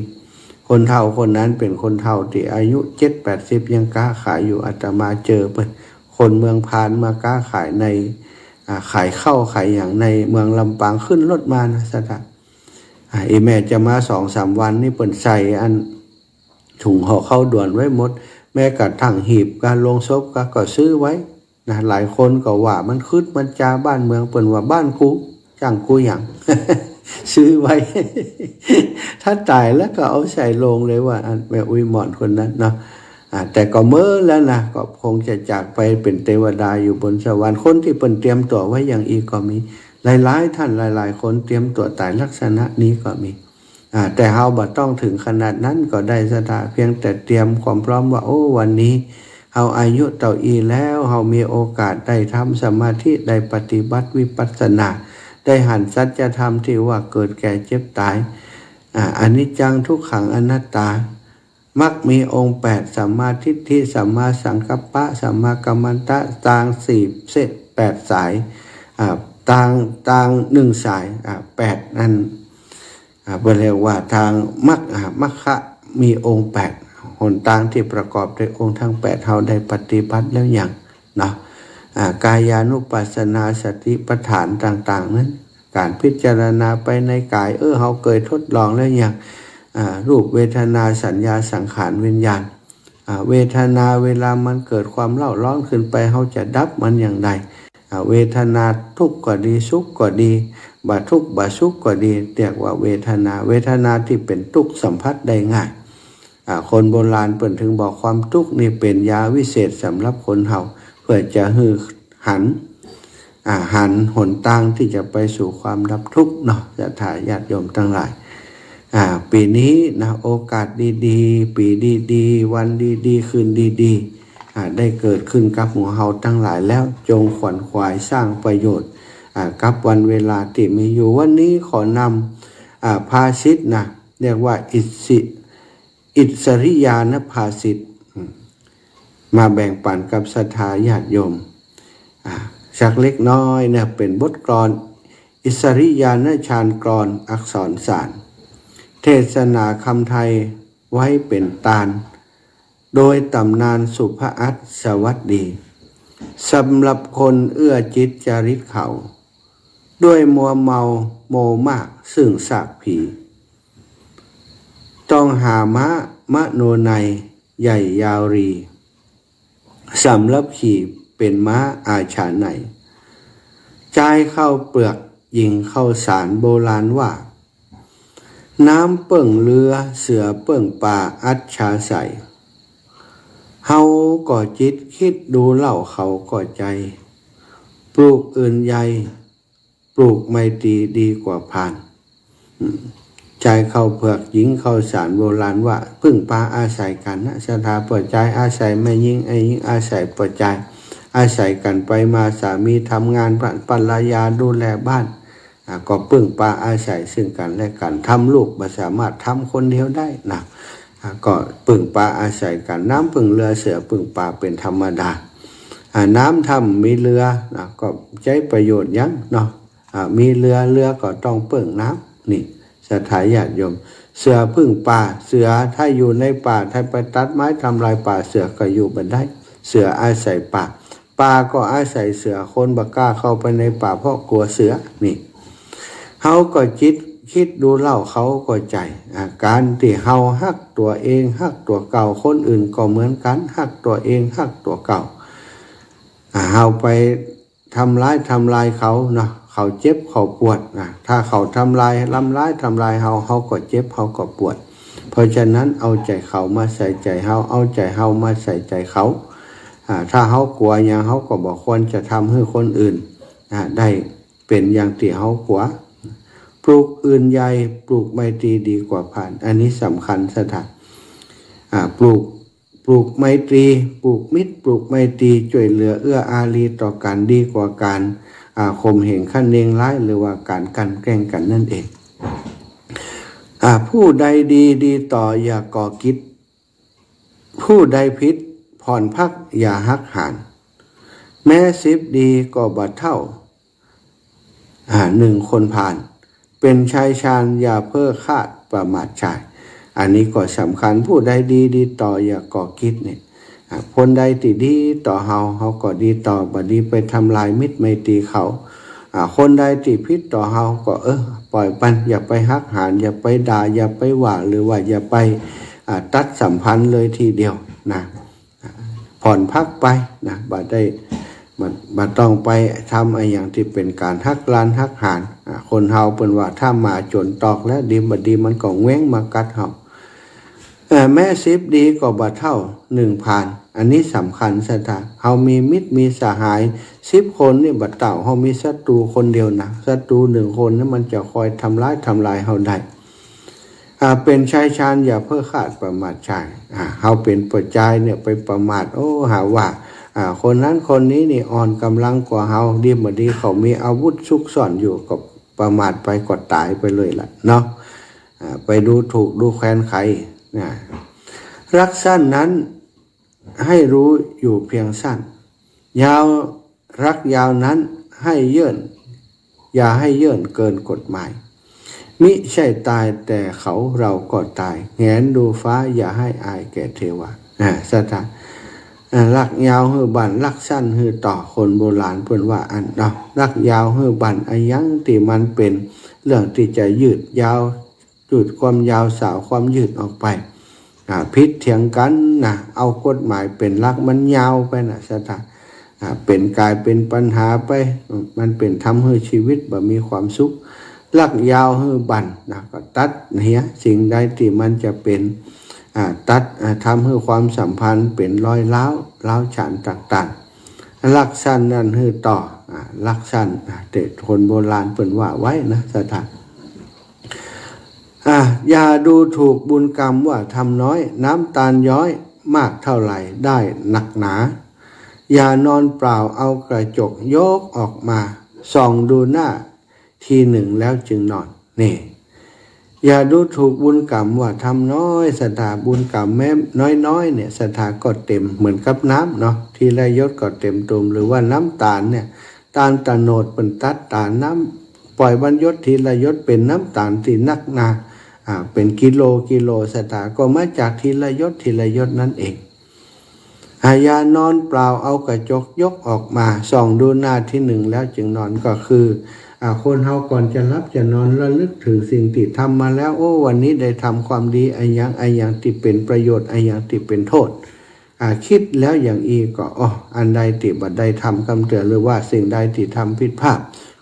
คนเฒ่าคนนั้นเป๋นคนเฒ่าตี้อายุเจ็ดแปดสิบยังก๊าขายอยู่ อาตมาเจอเปิ้น คนเมืองพานมาก๊าขายใน อ่า ขายข้าวขายหยังในเมืองลำปาง ขึ้นรถมานะ ศรัทธา อ่า อีแม่จะมาสองสามวันนี่เปิ้นใส่อัน ถุงห่อข้าวด่วนไว้หมด แม้กระทั่งหีบก๋า โลงศพก๋า ก็ซื้อไว้นะ หลายคนก็ว่ามันกึ๊ดมันจาบ้านเมือง เปิ้นว่าบ้านกู จ้างกูหยัง ซื้อไว้ ถ้าต๋ายแล้วก็เอาใส่โลงเลยว่า อันแม่อุ๊ยหมอนคนนั้นเนาะ อ่า แต่ก็เมินแล้วนะ ก็คงจะจากไปเป๋นเตวดาอยู่บนสวรรค์ คนตี้เปิ้นเตรียมตั๋วไว้อย่างอี้ก็มี หลายๆ ท่านหลายๆ คนเตรียมตั๋วต๋ายลักษณะนี้ก็มี อ่า แต่เฮาบ่ต้องเถิงขนาดนั้นก็ได้ ศรัทธา เพียงแต่เตรียมความพร้อมว่า โอ้ วันนี้เฮาอายุเต้าอี้แล้ว เฮามีโอกาสได้ทำสมาธิ ได้ปฏิบัติวิปัสสนา ได้หันสัจธรรมตี้ว่าเกิดแก่เจ็บต๋าย อ่า อนิจจังทุกขังอนัตตา มรรคมีองค์แปด สัมมาทิฏฐิ สัมมาสังกัปปะ สัมมากัมมันตะ ตางสี่เส้น แปดสาย อ่า ตาง ตางหนึ่งสาย อ่า แปดนั้น อ่า เปิ้นเรียกว่าตางมรรค อ่า มรรคะมีองค์แปด หนตางตี้ประกอบด้วยองค์ทั้งแปด เฮาได้ปฏิบัติแล้วยังเนาะ อ่า กายานุปัสสนา สติปัฏฐานต่างๆ นั้น ก๋านพิจารณาไปในก๋าย เออ เฮาเกยทดลองแล้วยัง อ่า รูป เวทนา สัญญา สังขาร วิญญาณ อ่า เวทนาเวลามันเกิดความเร่าร้อนขึ้นไป เฮาจะดับมันอย่างใด อ่า เวทนาทุกข์ก็ดี สุขก็ดี บ่ทุกข์บ่สุขก็ดี เรียกว่าเวทนา เวทนาตี้เป๋นตุ๊กข์สัมผัสได้ง่าย อ่า คนโบราณเปิ้นเถิงบอกความตุ๊กข์นี่เป๋นยาวิเศษสำหรับคนเฮา เพื่อจะหื้อหัน อ่า หันหนตางตี้จะไปสู่ความดับทุกข์เนาะ ศรัทธาญาติโยมตังหลาย อ่า ปี๋นี้นะ โอกาสดีๆ ปี๋ดีๆ วันดีๆ คืนดีๆ อ่า ได้เกิดขึ้นกับหมู่เฮาตังหลายแล้ว จงขวนขวายสร้างประโยชน์ อ่า กับวันเวลาตี้มีอยู่ วันนี้ขอนำ อ่า ภาษิตนะ เรียกว่าอิสิ อิสริยานะภาษิต อืม มาแบ่งปั๋นกับศรัทธาญาติโยม อ่า สักเล็กน้อยนะ เป๋นบทกลอน อิสริยานะฌานกลอนอักษรสาร เทศนาคำไทยไว้เป๋นตาน โดยต๋ำนานสุภอัตสวัสดี สำหรับคนเอื้อจิตจริตเขา ด้วยมัวเมาโมมากซึ่งซากผี ต้องหาม้ามโนนัยใหญ่ยาวรี สำหรับขี่เป๋นม้าอาชาไนย จายข้าวเปลือกหญิงข้าวสารโบราณว่า น้ำเปิ้งเรือเสือเปิ้งป่าอัจฉาไสย เฮาก็จิตคิดดูเล่าเขาก็ใจ๋ ปลูกอื่นใหญ่ ปลูกไมตรีดีกว่าพาน อืม จายข้าวเปลือกหญิงข้าวสารโบราณว่า เปิ้งปาอาศัยกั๋นนะ ศรัทธาป้อจายอาศัยแม่ญิง แม่ญิงอาศัยป้อจาย อาศัยกั๋นไปมา สามีทำงาน ภรรยาดูแลบ้าน อ่า ก็พึ่งปาอาศัยซึ่งกั๋นและกั๋น ทำลูกบ่สามารถทำคนเดียวได้นะ อ่า ก็พึ่งปาอาศัยกั๋น น้ำพึ่งเรือเสือพึ่งปาเป๋นธรรมดา อ่า น้ำถ้าบ่มีเรือนะ ก็ใจ๊ประโยชน์หยังเนาะ อ่า มีเรือ เรือก็ต้องเปิ้งน้ำ นี่ ศรัทธาญาติโยม เสือพึ่งป่า เสือถ้าอยู่ในป่า ถ้าไปตัดไม้ทำลายป่า เสือก็อยู่บ่ได้ เสืออาศัยป่า ป่าก็อาศัยเสือ คนบ่กล้าเข้าไปในป่าเพราะกลัวเสือ นี่ เฮาก็จิต คิดดูเล่า เขาก็ใจ๋ อ่า ก๋านตี้เฮาฮักตั๋วเอง ฮักตั๋วเก่า คนอื่นก็เหมือนกั๋น ฮักตั๋วเอง ฮักตั๋วเก่า อ่า เฮาไปทำร้าย ทำลายเขาเนาะ เขาเจ็บ เขาปวดนะ ถ้าเขาทำลาย ทำร้าย ทำลายเฮา เฮาก็เจ็บ เฮาก็ปวด เพราะฉะนั้นเอาใจ๋เขามาใส่ใจ๋เฮา เอาใจ๋เฮามาใส่ใจ๋เขา อ่า ถ้าเฮากลัวหยัง เฮาก็บ่ควรจะทำหื้อคนอื่น อ่า ได้เป๋นอย่างตี้เฮากลัว ปลูกอื่นใหญ่ ปลูกไมตรีดีกว่าพาล อันนี้สำคัญศรัทธา อ่า ปลูก ปลูกไมตรี ปลูกมิตร ปลูกไมตรี จ้วยเหลือเอื้ออารีต่อกั๋น ดีกว่าก๋าน อ่า ข่มเหงคะเนงร้าย หรือว่าก๋านกลั่นแกล้งกั๋นนั่นเอง อ่า ผู้ใดดี ดีต่ออย่าก่อกิจ ผู้ใดผิดผ่อนผักอย่าหักหาน แม้สิบดีก็บ่เท่า อ่า หนึ่งคนพาล เป๋นชายชาญอย่าเพ้อคาดประมาทชาย อันนี้ก็สำคัญ ผู้ใดดี ดีต่ออย่าก่อกิจเนี่ย อ่า คนใดตี้ดีต่อเฮา เฮาก็ดีต่อ บ่ดีไปทำลายมิตรไมตรีเขา อ่า คนใดตี้ผิดต่อเฮาก็ เออ ปล่อยมัน อย่าไปหักหาน อย่าไปด่า อย่าไปว่า หรือว่าอย่าไป อ่า ตัดสัมพันธ์เลยทีเดียวนะ ผ่อนผักไปนะ บ่ได้ บ่ บ่ต้องไปทำอะหยังตี้เป๋นก๋านหักล้านหักหาน อ่า คนเฮาเปิ้นว่าถ้าหมาจ๋นตอกแล้ว ดีบ่ดีมันก็แหว่งมากัดเฮา เอ่อ แม้สิบดีก็บ่เท่าหนึ่งพาล อันนี้สำคัญศรัทธา เฮามีมิตรมีสหายสิบคนนี่บ่เต้าเฮามีศัตรูคนเดียวนะ ศัตรูหนึ่งคนนี่มันจะคอยทำร้าย ทำลายเฮาได้ อ่า เป๋นชายชาญอย่าเพ้อคาดประมาทชาย อ่า เฮาเป๋นป้อจายเนี่ยไปประมาท โอ้ หาว่า อ่า คนนั้นคนนี้นี่อ่อนก๋ำลังกว่าเฮา ดีบ่ดีเขามีอาวุธซุกซ่อนอยู่ ก็ประมาทไปก็ต๋ายไปเลยล่ะเนาะ อ่า ไปดูถูกดูแคลนใครนะ รักสั้นนั้นให้รู้อยู่เพียงสั้น ยาว รักยาวนั้นให้เยิ่น อย่าให้เยิ่นเกินกฎหมาย มิใช่ตายแต่เขาเราก็ตาย แหงนดูฟ้าอย่าให้อายแก่เทวา อ่า ศรัทธา อ่า รักยาวหื้อบั้น รักสั้นหื้อต่อ คนโบราณเปิ้นว่าอั้นเนาะ รักยาวหื้อบั้น อะหยังตี้มันเป๋นเรื่องตี้จะยืดยาว ยืดความยาว สาวความยืดออกไป อ่า ผิดเถียงกั๋นนะ เอากฎหมายเป๋นหลัก มันยาวไปนะศรัทธา อ่า เป๋นก๋ายเป๋นปัญหาไป มันเป๋นทำหื้อชีวิตบ่มีความสุข รักยาวหื้อบั้นนะ ก็ตัดเหียสิ่งใดตี้มันจะเป๋น อ่า ตัด อ่า ทำหื้อความสัมพันธ์เป๋นรอยร้าว ร้าวฉานต่างๆ รักสั้นนั้นหื้อต่อ อ่า รักสั้น อ่า แต่คนโบราณเปิ้นว่าไว้นะศรัทธา อ่ะ อย่าดูถูกบุญกรรมว่าทำน้อย น้ำตาลย้อยมากเท่าไหร่ได้นักหนา อย่านอนเปล่าเอากระจกยกออกมา ส่องดูหน้าทีหนึ่งแล้วจึงนอน นี่ อย่าดูถูกบุญกรรมว่าทำน้อย ศรัทธา บุญกรรมแม้น้อยๆ เนี่ย ศรัทธา ก็เต็มเหมือนกับน้ำเนาะ ทีละหยดก็เต็มตุ่ม หรือว่าน้ำตาลเนี่ย ตาลตะโนดเปิ้นตัดตาลน้ำ ปล่อยวันหยดทีละหยดเป๋นน้ำตาลตี้นักหนา อ่า เป๋นกิโลกิโล ศรัทธา ก็มาจากทีละหยดทีละหยดนั่นเอง อ่า อย่านอนเปล่าเอากระจกยกออกมา ส่องดูหน้าทีหนึ่งแล้วจึงนอน ก็คือ อ่า คนเฮาก่อนจะหลับจะนอนระลึกถึงสิ่งตี้ทำมาแล้ว โอ้ วันนี้ได้ทำความดีอะหยังอะหยังตี้เป๋นประโยชน์ อะหยังตี้เป๋นโทษ อ่า คิดแล้วอย่างอี้ก็ อ้อ อันใดตี้บ่ได้ทำกำเตื้อ หรือว่าสิ่งใดตี้ทำผิดพลาด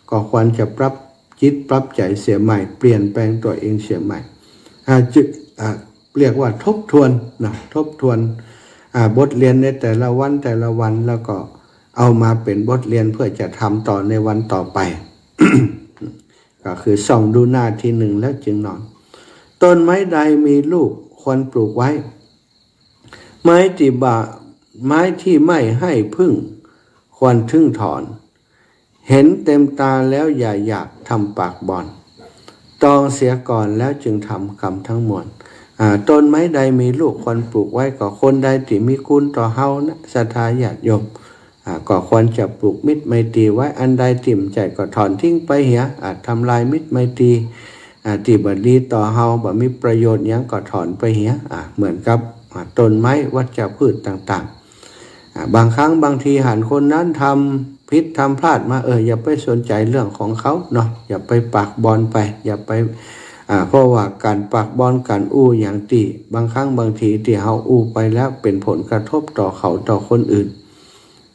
ก็ควรจะปรับจิตปรับใจ๋เสียใหม่ เปลี่ยนแปลงตั๋วเองเสียใหม่ อ่า จึก อ่า เรียกว่าทบทวนนะ ทบทวน อ่า บทเรียนในแต่ละวันแต่ละวัน แล้วก็เอามาเป๋นบทเรียนเพื่อจะทำต่อในวันต่อไป ก็คือส่องดูหน้าทีหนึ่งแล้วจึงนอน ต้นไม้ใดมีลูกควรปลูกไว้ ไม้ตี้บ่า ไม้ที่ไม่ให้ผึ้ง ควรถึงถอน เห็นเต็มตาแล้วอย่าอยากทำปากบ่อน ตรองเสียก่อนแล้วจึงทำกรรมทั้งมวล อ่า ต้นไม้ใดมีลูกควรปลูกไว้ ก็คนใดตี้มีคุณต่อเฮานะ ศรัทธาญาติโยม อ่า ก็ควรจะปลูกมิตรไมตรีไว้ อันใดตี้บ่ใจ้ก็ถอนทิ้งไปเหีย อ่า ทำลายมิตรไมตรี อ่า ตี้บ่ดีต่อเฮา บ่มีประโยชน์หยังก็ถอนไปเหีย อ่า เหมือนกับ อ่า ต้นไม้วัชพืชต่างๆ อ่า บางครั้งบางทีหันคนนั้นทำผิดทำพลาดมา เออ อย่าไปสนใจ๋เรื่องของเขาเนาะ อย่าไปปากบ่อนไป อย่าไป อ่า เพราะว่าก๋านปากบ่อนก๋านอู้หยังตี้ บางครั้งบางทีตี้เฮาอู้ไปแล้วเป๋นผลกระทบต่อเขาต่อคนอื่น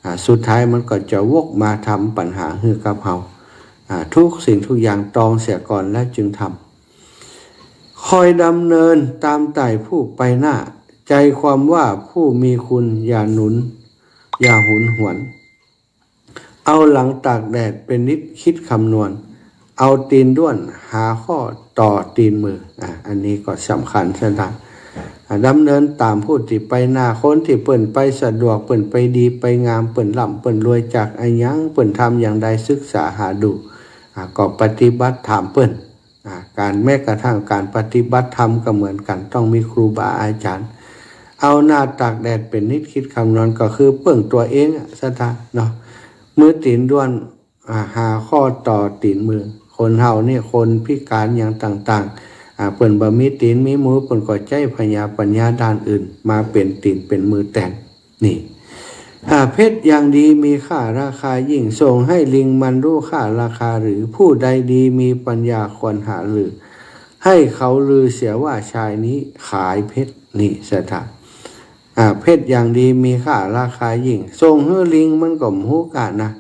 อ่า สุดท้ายมันก็จะวกมาทำปัญหาหื้อกับเฮา อ่า ทุกสิ่งทุกอย่างตรองเสียก่อนแล้วจึงทำ คอยดำเนินตามใต้ผู้ไปหน้า ใจความว่าผู้มีคุณอย่าหนุน อย่าหนหวน เอาหลังตากแดดเป๋นนิดคิดคำนวณ เอาตี๋นด้วนหาข้อต่อตี๋นมือ อ่ะ อันนี้ก็สำคัญ ศรัทธา อ่ะ ดำเนินต๋ามผู้ตี้ไปหน้า คนตี้เปิ้นไปสะดวก เปิ้นไปดีไปงาม เปิ้นร่ำเปิ้นรวยจากอะหยัง เปิ้นทำอย่างใด ศึกษาหาดู อ่ะ ก็ปฏิบัติถามเปิ้น อ่า ก๋าน แม้กระทั่งก๋านปฏิบัติธรรมก็เหมือนกั๋น ต้องมีครูบาอาจ๋ารย์ เอาหน้าตากแดดเป๋นนิดคิดคำนวณ ก็คือเปิ้งตั๋วเองอะ ศรัทธาเนาะ มือตี๋นด้วน อ่า หาข้อต่อตี๋นมือ คนเฮานี่ คนพิการหยังต่างๆ อ่า เปิ้นบ่มีตี๋นมีมือ เปิ้นก็ใจ๊พญาปัญญาด้านอื่น มาเป๋นตี๋นเป๋นมือแตน นี่ อ่า เพชรอย่างดีมีค่าราคายิ่ง ส่งให้ลิงมันรู้ค่าราคาหรือ ผู้ใดดีมีปัญญาควรหาลือ ให้เขาลือเสียว่าชายนี้ขายเพชร นี่ ศรัทธา อ่า เพชรอย่างดีมีค่าราคายิ่ง ส่งหื้อลิงมันก็บ่ฮู้ค่านะ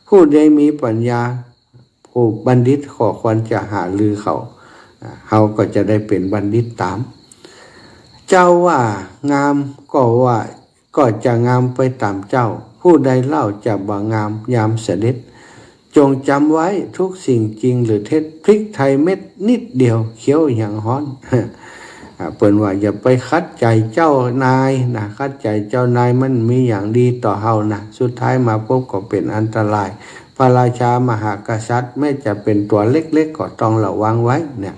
ผู้ใดมีปัญญา ผู้บัณฑิตก็ควรจะหาลือเขา อ่า เฮาก็จะได้เป๋นบัณฑิตต๋าม เจ้าว่างามก็ว่า ก็จะงามไปต๋ามเจ้า ผู้ใดเล่าจะบ่งามยามเสด็จ จงจำไว้ทุกสิ่งจริงหรือเท็จ พริกไทยเม็ดนิดเดียวเคี้ยวยังฮ้อน อ่า เปิ้นว่าอย่าไปขัดใจ๋เจ้านายนะ ขัดใจ๋เจ้านายมันบ่มีหยังดีต่อเฮานะ สุดท้ายมาปุ๊บก็เป๋นอันตราย พระราชามหากษัตริย์แม้จะเป๋นตั๋วเล็กๆ ก็ต้องระวังไว้เนี่ย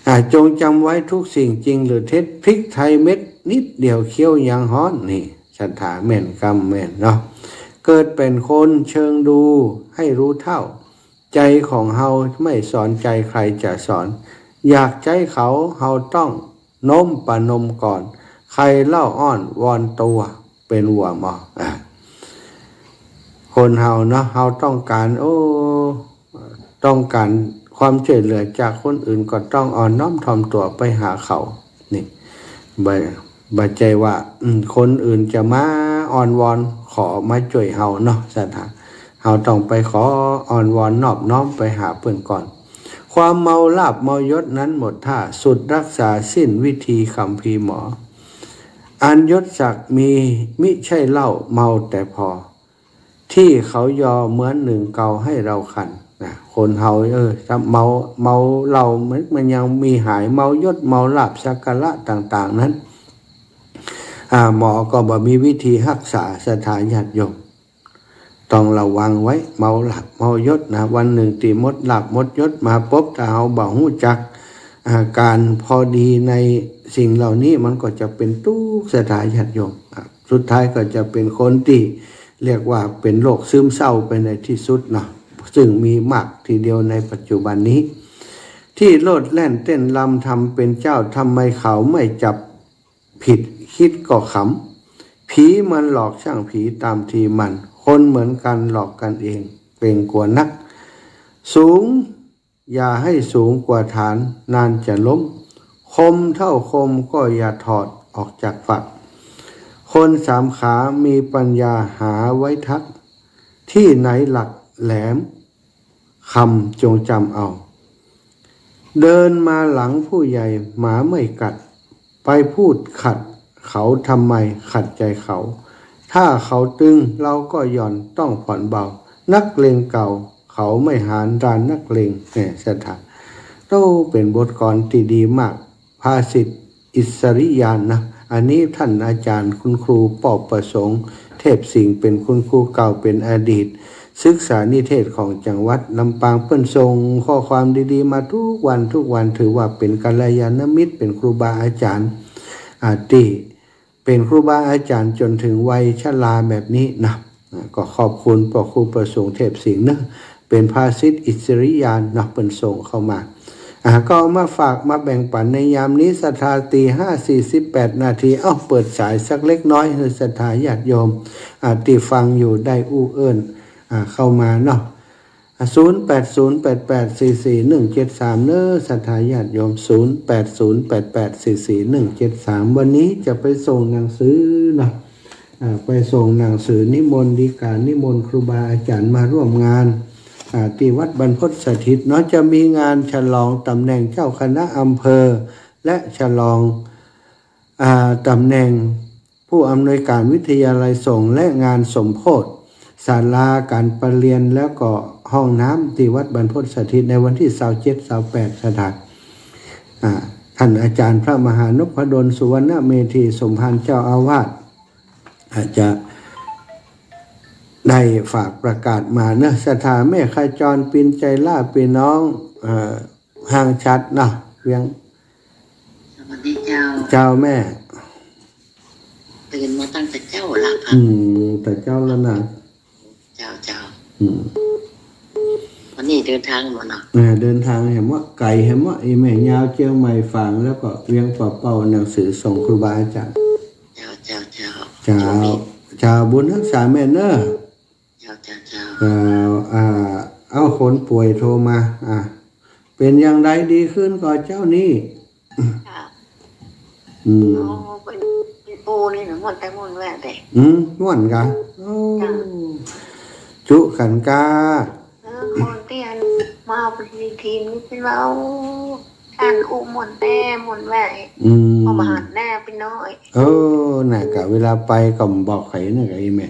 อ่า จงจำไว้ทุกสิ่งจริงหรือเท็จ พริกไทยเม็ดนิดเดียวเคี้ยวยังฮ้อน นี่ ศรัทธา แม่นกำแม่นเนาะ เกิดเป๋นคนเชิงดูให้รู้เท่า ใจของเฮาไม่สอนใจใครจะสอน อยากใจ๊เขาเฮาต้องโน้มประนมก่อน ใครเล่าอ้อนวอนตั๋วเป๋นหัวหมอ อ่า คนเฮาเนาะ เฮาต้องก๋าน โอ้ ต้องก๋านความช่วยเหลือจากคนอื่นก็ต้องอ่อนน้อมถ่อมตั๋วไปหาเขา นี่ บ่ บ่ใจ้ว่า อืม คนอื่นจะมาอ้อนวอนขอมาช่วยเฮาเนาะ ศรัทธา เฮาต้องไปขออ้อนวอนนอบน้อมไปหาเปิ้นก่อน ความเมาลาภเมายศนั้นหมดท่า สุดรักษาสิ้นวิธีคัมภีร์หมอ อันยศศักดิ์มีมิใช่เหล้าเมาแต่พอ ที่เขายอเหมือนหนึ่งเกาให้เราคัน นะ คนเฮา เออ ถ้าเมา เมาเหล้ามัน มันยังมีหาย เมายศ เมาลาภ สักการะต่างๆ นั้น อ่า หมอก็บ่มีวิธีฮักษา ศรัทธาญาติโยม ต้องระวังไว้ เมาลาภ เมายศนะ วันนึ่งตี้หมดลาภ หมดยศมาปุ๊บ ถ้าเฮาบ่ฮู้จัก อ่า ก๋านพอดีในสิ่งเหล่านี้ มันก็จะเป๋นตุ๊กข์ ศรัทธาญาติโยม อ่า สุดท้ายก็จะเป๋นคนตี้เรียกว่าเป๋นโรคซึมเศร้าไปในที่สุดเนาะ ซึ่งมีมากทีเดียวในปัจจุบันนี้ ที่โลดแล่นเต้นรำทำเป๋นเจ้า ทำไมเขาไม่จับผิด คิดก็ขำ ผีมันหลอกช่างผีต๋ามทีมัน คนเหมือนกันหลอกกั๋นเอง เกรงกลัวนัก สูง อย่าให้สูงกว่าฐาน นานจะล้ม คมเท่าคมก็อย่าถอดออกจากฝัก คนสามขามีปัญญาหาไว้ทัก ที่ไหนหลักแหลมคำจงจำเอา เดินมาหลังผู้ใหญ่หมาไม่กัด ไปพูดขัดเขาทำไม ขัดใจเขา ถ้าเขาตึงเราก็หย่อนต้องผ่อนเบา นักเลงเก่าเขาไม่หาญดานนักเลง เนี่ย ศรัทธา โอ้ เป๋นบทกลอนตี้ดีมาก ภาษิตอิสริยานะ อันนี้ท่านอาจ๋ารย์คุณครูปอประสงค์ เทพสิงห์ เป๋นคุณครูเก่า เป๋นอดีตศึกษานิเทศของจังหวัดลำปาง เปิ้นส่งข้อความดีๆ มาทุกวันทุกวัน ถือว่าเป๋นกัลยาณมิตร เป๋นครูบาอาจ๋ารย์ อ่า ตี้เป๋นครูบาอาจ๋ารย์จ๋นเถิงวัยชราแบบนี้นะ อ่า ก็ขอบคุณป้อครูประสงค์ เทพสิงห์เนาะ เป๋นพระศิษย์อิสริยานเนาะ เปิ้นส่งเข้ามา อ่า ก็เอามาฝากมาแบ่งปั๋นในยามนี้ ศรัทธา ตีห้าสี่สิบแปดนาที เอ้า เปิดสายสักเล็กน้อย หื้อศรัทธาญาติโยม อ่า ตี้ฟังอยู่ได้อู้เอิ้น อ่า เข้ามาเนาะ อ่า ศูนย์แปดศูนย์แปดแปดสี่สี่หนึ่งเจ็ดสาม เน้อ ศรัทธาญาติโยม ศูนย์แปดศูนย์แปดแปดสี่สี่หนึ่งเจ็ดสาม วันนี้จะไปส่งหนังสือเนาะ อ่า ไปส่งหนังสือนิมนต์ฎีกานิมนต์ครูบาอาจ๋ารย์มาร่วมงาน อ่า ตี้วัดบรรพตสถิตเนาะ จะมีงานฉลองต๋ำแหน่งเจ้าคณะอำเภอ และฉลอง อ่า ต๋ำแหน่งผู้อำนวยการวิทยาลัยสงฆ์ และงานสมโภชศาลาก๋านประเรียน แล้วก็ห้องน้ำตี้วัดบรรพตสถิตในวันตี้ซาวเจ็ด ซาวแปด ศรัทธา อ่า ต้านอาจ๋ารย์พระมหานพดล สุวรรณเมธี สมภารเจ้าอาวาส อาจจะได้ฝากประกาศมาเนาะ ศรัทธา แม่ขจร ปินใจล่า ปี้น้อง เอ่อ ห้างฉัตรเนาะ เวียง สวัสดีเจ้า เจ้าแม่ ตื่นมาตั้งแต่เจ๊าละค่ะ อืม แต่เจ๊าแล้วนะ เจ้า เจ้า อืม วันนี้เดินทางมาเนาะ อ่า เดินทางแหมวะ ไก๋แหมวะ อีแม่ ยาวเจียงใหม่ฝาง แล้วก็เวียงป่าเป้า หนังสือส่งครูบาอาจ๋ารย์ เจ้า เจ้า เจ้า เจ้า โชคดี เจ้า บุญฮักษาแม่เน้อ เจ้า เจ้า เจ้า เอ่อ อ่า เอ้า คนป่วยโทรมา อ่ะ เป๋นอย่างใดดีขึ้นก่อเจ้านี่ ค่ะ อืม โอ้ เป๋น เป๋นปูนี่นะ ม่วนแต่ม่วนแว่เด้ อืม ม่วนกา โอ้ จ้ะ จุกั๋นกา เออ คนตี้อันมาเอาไปทีมนี่เปิ้นว่า โอ้ ต้านอู้ม่วนแต่ม่วนแว่ อืม พอมาหันหน้าไปน้อย เออ น่ะ กะเวลาไปก็บอกใผน่ะ กะอีแม่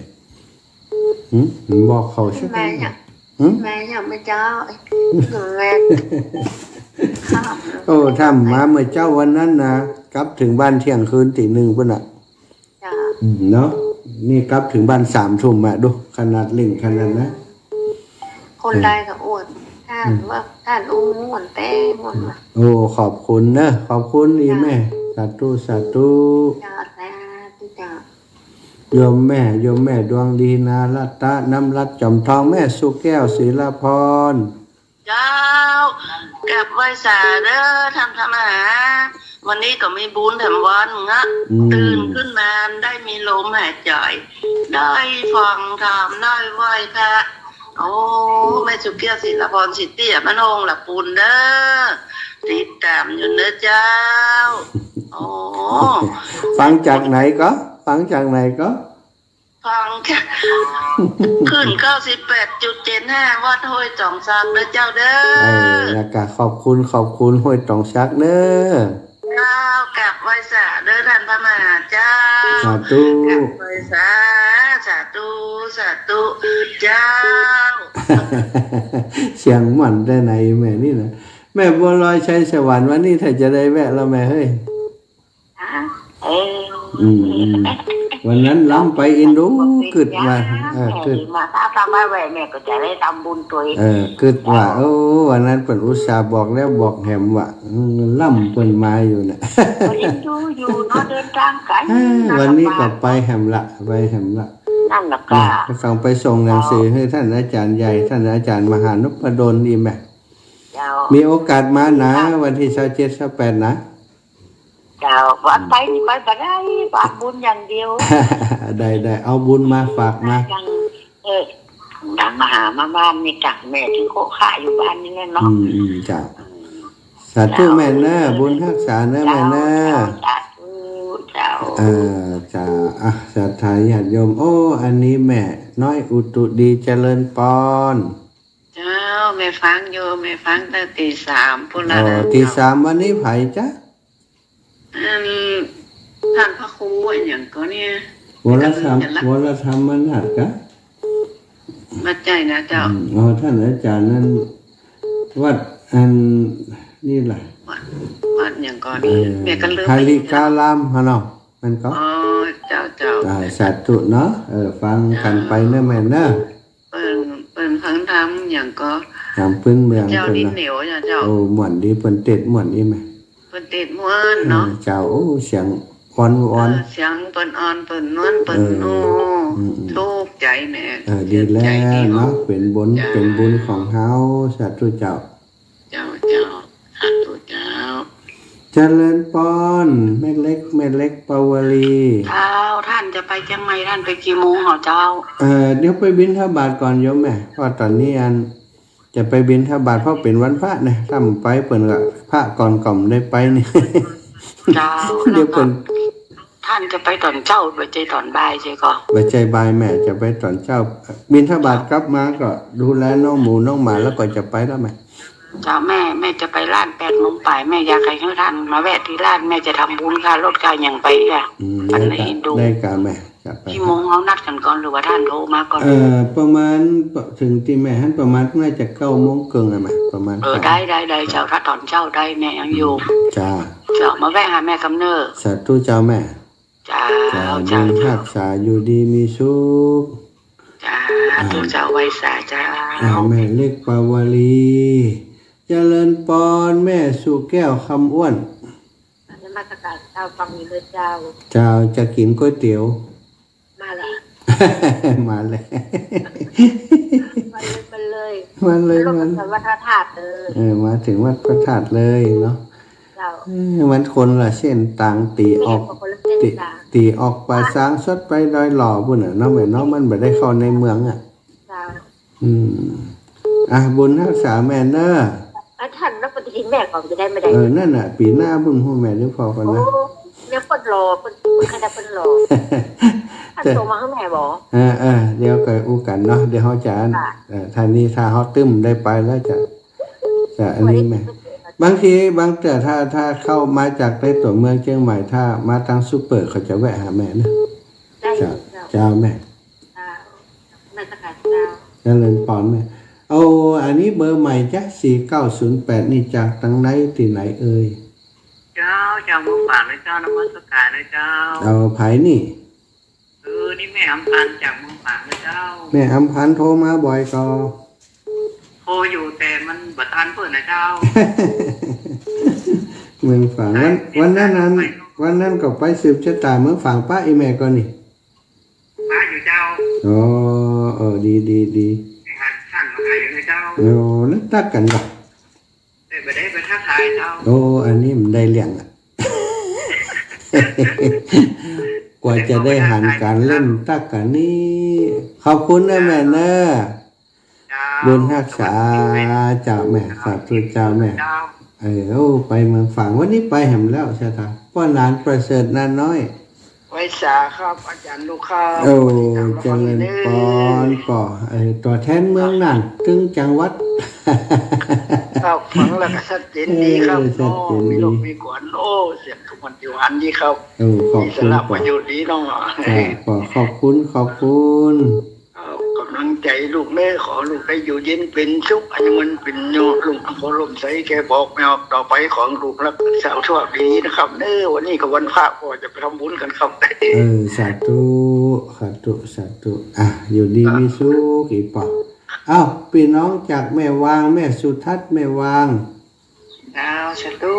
หืม บอกเขาใช่ไหม แม่อยาก หืม แม่อยากมาเจ้า แม่ โอ้ ถ้ามาเมื่อเจ๊าวันนั้นนะ กลับเถิงบ้านเที่ยงคืนตีหนึ่งปุ้นน่ะ จ้ะ อืม เนาะ นี่กลับเถิงบ้านสามทุ่มอะ ดู ขนาดเร่งขนาดนั้น คนใดก็อวด ต้าน อืม ว่าต้านอู้ม่วนแต่ม่วนว่ะ โอ้ ขอบคุณเนอะ ขอบคุณอีแม่ จ้ะ สาธุ สาธุ จ้ะ สาธุ จ้ะ โยมแม่ โยมแม่ดวงดี นารัตตะ น้ำรัตน์ จอมทอง แม่สุแก้ว ศิลาพร เจ้า กราบไหว้สาเด้อท่านพระมหา วันนี้ก็มีบุญแถมวันเนาะ อืม ตื่นขึ้นมาได้มีลมหายใจ ได้ฟังธรรม ได้ไหว้พระ โอ้ แม่สุแก้ว ศิลาพร สิเตี้ย บ้านโฮงละปูนเด้อ ติดตามอยู่เด้อเจ้า โอ้ ฟังจากไหนก็ ฟังจากไหนก็ ฟังจาก คลื่นเก้าสิบแปดจุดเจ็ดห้า วัดห้วยตองสักเด้อเจ้าเด้อ เออ แล้วก็ขอบคุณ ขอบคุณห้วยตองสักเด้อ เจ้า กราบไหว้สาเด้อท่านพระมหาเจ้า สาธุ กราบไหว้สา สาธุ สาธุ เจ้า เสียงม่วนได้ไหนแม่นี่นะ แม่บัวลอยชัยสวรรค์ วันนี้ถ้าจะได้แวะแล้วแม่เฮ้ย เออ อืม อืม วันนั้นลำไปอินดู กึ๊ดว่า เออ กึ๊ด มา ถ้า ถ้ามาแวะแม่ก็จะได้ทำบุญตวย เออ กึ๊ดว่า โอ้ วันนั้นเปิ้นอุตส่าห์บอกแล้วบอกแหมว่า อืม ลำเปิ้นมาอยู่น่ะ ก็อินดูอยู่เนาะ เดินตางไก๋ เออ วันนี้ก็ไปแหมละ ไปแหมละ นั่นแหละค่ะ นะ ก็ต้องไปส่งหนังสือหื้อท่านอาจ๋ารย์ใหญ่ ท่านอาจ๋ารย์มหานพดลอีกแม่ เจ้า มีโอกาสมานะ วันตี้ซาวเจ็ด ซาวแปดนะ เจ้า วันไปนี่ไปบ่ได้ ฝากบุญอย่างเดียว ได้ ได้ เอาบุญมาฝากมา ยัง เออ ดังมาหามาบ้านนี่จ้ะ แม่ถือโคคะอยู่บ้านนี่แหละเนาะ อืม อืม เจ้า อืม สาธุ เจ้า แม่เน้อ บุญฮักษาเน้อ เจ้า แม่เน้อ เจ้า สาธุ เจ้า เออ เจ้า อ่ะ ศรัทธาญาติโยม โอ้ อันนี้แม่น้อยอุตุดี เจริญปอน เจ้า แม่ฟังอยู่ แม่ฟังตั้งแต่ตีสามปุ้นละ อ๋อ นะ ตีสาม วันนี้ใผจ๊ะ อัน ท่านพระครูอะหยังก่อเนี่ย วรธรรม วรธรรมนาถกะ บ่ใจ้นะเจ้า อืม อ๋อ ท่านอาจ๋ารย์นั้น วัดอันนี่ล่ะ วัด วัดหยังก่อนี่ เออ แม่ก็ลืม หริการามฮะเนาะ มันก็ อ๋อ เจ้า เจ้า อ่า สาธุเนาะ เออ ฟังกั๋นไปเน่อแม่เน่อ เปิ้น เปิ้นฟังธรรมหยังก็ ธรรมปื๊นเมือง เจ้า เปิ้น ดินเหนียวเนาะ เจ้า โอ้ ม่วนดี เปิ้นเตศน์ม่วนดีแม่ เปิ้นเตศน์ม่วนเนาะ เออ เจ้า โอ้ เสียงอ่อนๆ เออ เสียงเปิ้นอ่อน เปิ้นนวล เปิ้น เออ โอ้ อืมๆ ถูกใจ๋แม่ เออ ดีแล้วเนาะ เปิ้นบุญ เจ้า เปิ้นบุญของเฮา สาธุเจ้า เจ้า เจ้า สาธุเจ้า เจริญปอน แม่เล็ก แม่เล็กปาวลี เจ้า ต้านจะไปเจียงใหม่ ต้านไปกี่โมงเหรอเจ้า เอ่อ เดี๋ยวไปบิณฑบาตก่อนโยมแม่ เพราะต๋อนนี้อัน จะไปบิณฑบาต เพราะเป๋นวันพระนะ ถ้าบ่ไปเปิ้นก็ พระก่อนก็บ่ได้ไปนี่ เจ้า เดี๋ยวเปิ้น แล้วก็ ต้านจะไปต๋อนเจ๊า บ่ใจ้ต๋อนบ่ายใจ้ก่อ บ่ใจ้บ่ายแม่ จะไปต๋อนเจ๊า บิณฑบาตกลับมาก็ดูแลน้องหมูน้องหมาแล้วก็จะไปแล้วแม่ เจ้า แม่ แม่จะไปร้านแปดโมงป๋าย แม่อยากหื้อต้านมาแวะตี้ร้าน แม่จะทำบุญค่ารถค่าหยังไปก่ะ อืม อันนี้ ได้ก่ะ ดู ได้ก่ะแม่ จะไป กี่โมงเฮานัดกั๋นก่อน หรือว่าต้านโทรมาก่อน เอ่อ ประมาณ เถิงตี้แม่หั้นประมาณน่าจะเก้าโมงเกิ่งอะแม่ ประมาณ เออ เก้า ได้ ได้ ได้เจ้า ถ้าต๋อนเจ๊าได้แม่ยังอยู่ จ้า เจ้า มาแวะหาแม่กำเนิด สาธุเจ้าแม่ เจ้า เจ้า เจ้า บุญฮักษา อยู่ดีมีสุข เจ้า อ่า สาธุเจ้า ไหว้สาเจ้า อ่า แม่เล็กปาวลี เจริญปอน แม่สุแก้วคำอ้วน นมัสการเจ้า ฟังอยู่เลยเจ้า เจ้า จะกิ๋นก๋วยเตี๋ยว มาแล้ว มาแล้ว มาเลย มาเลย มาเลย มาเลย มาเถิงวัดพระธาตุเลย เออ มาเถิงวัดพระธาตุเลยเนาะ เจ้า เออ มันคนละเส้นตาง ตี้ออก ตี้ ตี้ออกป่าซางสดไปดอยหล่อปู๊นน่ะเนาะแม่เนาะ มันบ่ได้เข้าในเมืองอะ เจ้า อืม อ่ะ บุญฮักษาแม่เน่อ อ่ะ ต้านนักปฏิทินแม่ก่อนจะได้ไม่ได้ เออ นั่นน่ะ ปี๋หน้าปู๊นฮู้แม่ เดี๋ยวพอก่อนนะ โอ้ เดี๋ยวเปิ้นรอ เปิ้น เปิ้น ใค่เปิ้นรอ ต้านโทรมาหื้อแม่บ่ เออ เออ เดี๋ยวก็อู้กั๋นเนาะ เดี๋ยวเฮาจะ ค่ะ เอ่อ ต้านนี้ถ้าเฮาตึงได้ไปแล้วจะ จะอันนี้แม่ บางที บางเตื้อถ้า ถ้าเข้ามาจากในตั๋วเมืองเจียงใหม่ ถ้ามาตางซูเปอร์เขาจะแวะหาแม่นะ ได้อยู่ เจ้า เจ้า เจ้าแม่ อ่า นมัสการเจ้า เจริญปอนแม่ เอา อันนี้เบอร์ใหม่จ๊ะ สี่เก้าศูนย์แปด นี่จากตางไหนตี้ไหนเอ่ย เจ้า จากเมืองฝางเลยเจ้า นมัสการเลยเจ้า เอา ใผนี่ เออ นี่แม่อำพันธ์จากเมืองฝางเลยเจ้า แม่อำพันธ์โทรมาบ่อยก่อ โทรอยู่แต่มันบ่ตันเปิ้นนะเจ้า เมืองฝาง วัน วันนั้นนั้น วันนั้นก็ไปสืบชะต๋าเมืองฝางปะอี่แม่ก่อนี่ ปะอยู่เจ้า อ๋อ เออ ดี ดี ดี ไปหาต้านมาหาอยู่นะเจ้า โอ้ แล้วตั๊กกั๋นก่อ แต่บ่ได้ไปทักทายเจ้า โอ้ อันนี้มันได้เรื่องอะ กว่าจะได้หันก๋านเล่นตั๊กกั๋นนี่ ขอบคุณนะแม่เน่อ เจ้า บุญฮักษา สวัสดีแม่ เจ้าแม่ สาธุเจ้าแม่ เจ้า เออ โอ้ ไปเมืองฝาง วันนี้ไปแหมแล้ว ใจ้ตา ป้อหนานประเสริฐนาน้อย ไหว้สาครับ อาจ๋ารย์ลูกครับ โอ้ สวัสดีครับ เจริญปอนก่อ เอ่อ ตั๋วแทนเมืองน่าน ตึงจังหวัด ครับ ฟังแล้วก็ชัดเจนดีครับ เออ ชัดเจนดี โอ้ มีลมมีกวน โอ้ เสียงกระมวลดีหวานดีครับ โอ้ ขอบคุณ มีสาระประโยชน์ดีเนาะ จ้ะ ขอขอบคุณ ขอบคุณ เอาก๋ำลังใจ๋ลูกเน่อ ขอลูกได้อยู่เย็นเป๋นสุข อายุมั่นขวัญยืน ลูกโพธิ์ล่มใส แก้วบอกไม่ออก ต่อไปขอลูกรักษาสุขภาพดีนะครับเน่อ วันนี้ก็วันพระก็จะไปทำบุญกั๋นครับ เออ สาธุ สาธุ สาธุ อ่ะ อยู่ดีมีสุข อี่ปอ อ้าว ปี้น้องจากแม่วาง แม่สุทัศน์ แม่วาง เจ้า สาธุ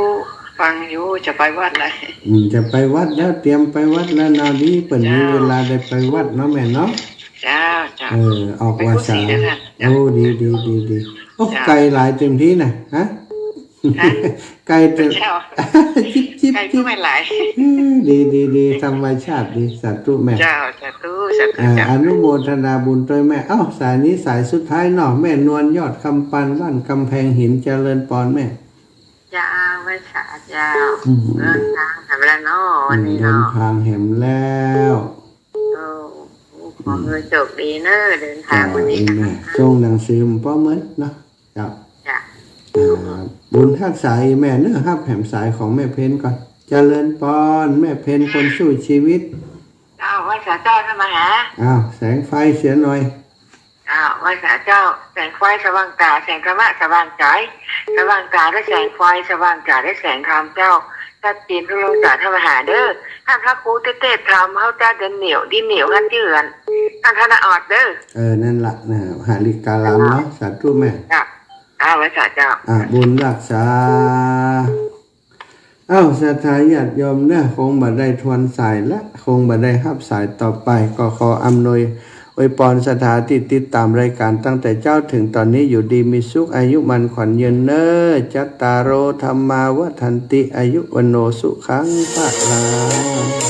ฟังอยู่ จะไปวัดแล้ว อืม จะไปวัดแล้ว เตรียมไปวัดแล้วเนาะ ดี เปิ้นมีเวลาได้ไปวัดเนาะแม่เนาะ เจ้า เจ้า เออ ออกพรรษา ไปกุฏิเด้อค่ะ โอ้ ดี ดี ดี ดี โอ้ เจ้า ไก๋หลายเต็มตี้นะ ฮะ ฮะ ไก๋เต็ม เจ้า จิ๊บ จิ๊บ ไก๋ก็ จิ๊บ ไม่หลาย เออ ดี ดี ดี ธรรมชาติดี สาธุแม่ เจ้า สาธุ สาธุ อ่า เจ้า อนุโมทนาบุญตวยแม่ เอ้า สายนี้สายสุดท้ายเนาะ แม่นวล ยอดคำปาน บ้านกำแพงหิน เจริญปอนแม่ เจ้า ไหว้สาเจ้า อืม เดินทางแหมแล้วเนาะ วันนี้เนาะ อืม เดินทางแหมแล้ว โอ้ ขอหื้อโชคดีเน่อ เดินทางวันนี้ เจ้า แม่ ส่งหนังสือมาป้อเมินเนาะ เจ้า จ้ะ อ่า บุญฮักษาแม่เน่อ ฮับแหมสายของแม่เพ็ญก่อน เจริญปอน แม่เพ็ญคนสู้ชีวิต เจ้า ไหว้สาเจ้า ธรรมะหา อ้าว แสงไฟเสียหน่อย เจ้า ไหว้สาเจ้า แสงไฟสว่างต๋า แสงธรรมะสว่างใจ๋ สว่างต๋าด้วยแสงไฟ สว่างต๋าด้วยแสงธรรมเจ้า ชัดเจน ทุกองศา ท่านมหาเด้อ ท่านพระครูเตเตศธรรม เฮาจะเดินเหนียว ดีเหนียวกันเจือน ท่านธนออดเด้อ เออ นั่นละนะ หาริการามเนาะ สาธุแม่ เจ้า เอาไว้สาเจ้า อ่ะ บุญรักษา อ้าว ศรัทธาญาติโยมเนอะ คงบ่ได้ทวนสายละ คงบ่ได้ฮับสายต่อไป ก็ขออำนวยอวยปอนศรัทธาตี้ติดต๋ามรายก๋านตั้งแต่เจ๊าเถิงต๋อนนี้ อยู่ดีมีสุข อายุมั่นขวัญยืนเนอะ จัตตาโร ธัมมา วัฑฒันติ อายุ วัณโณ สุขัง พลัง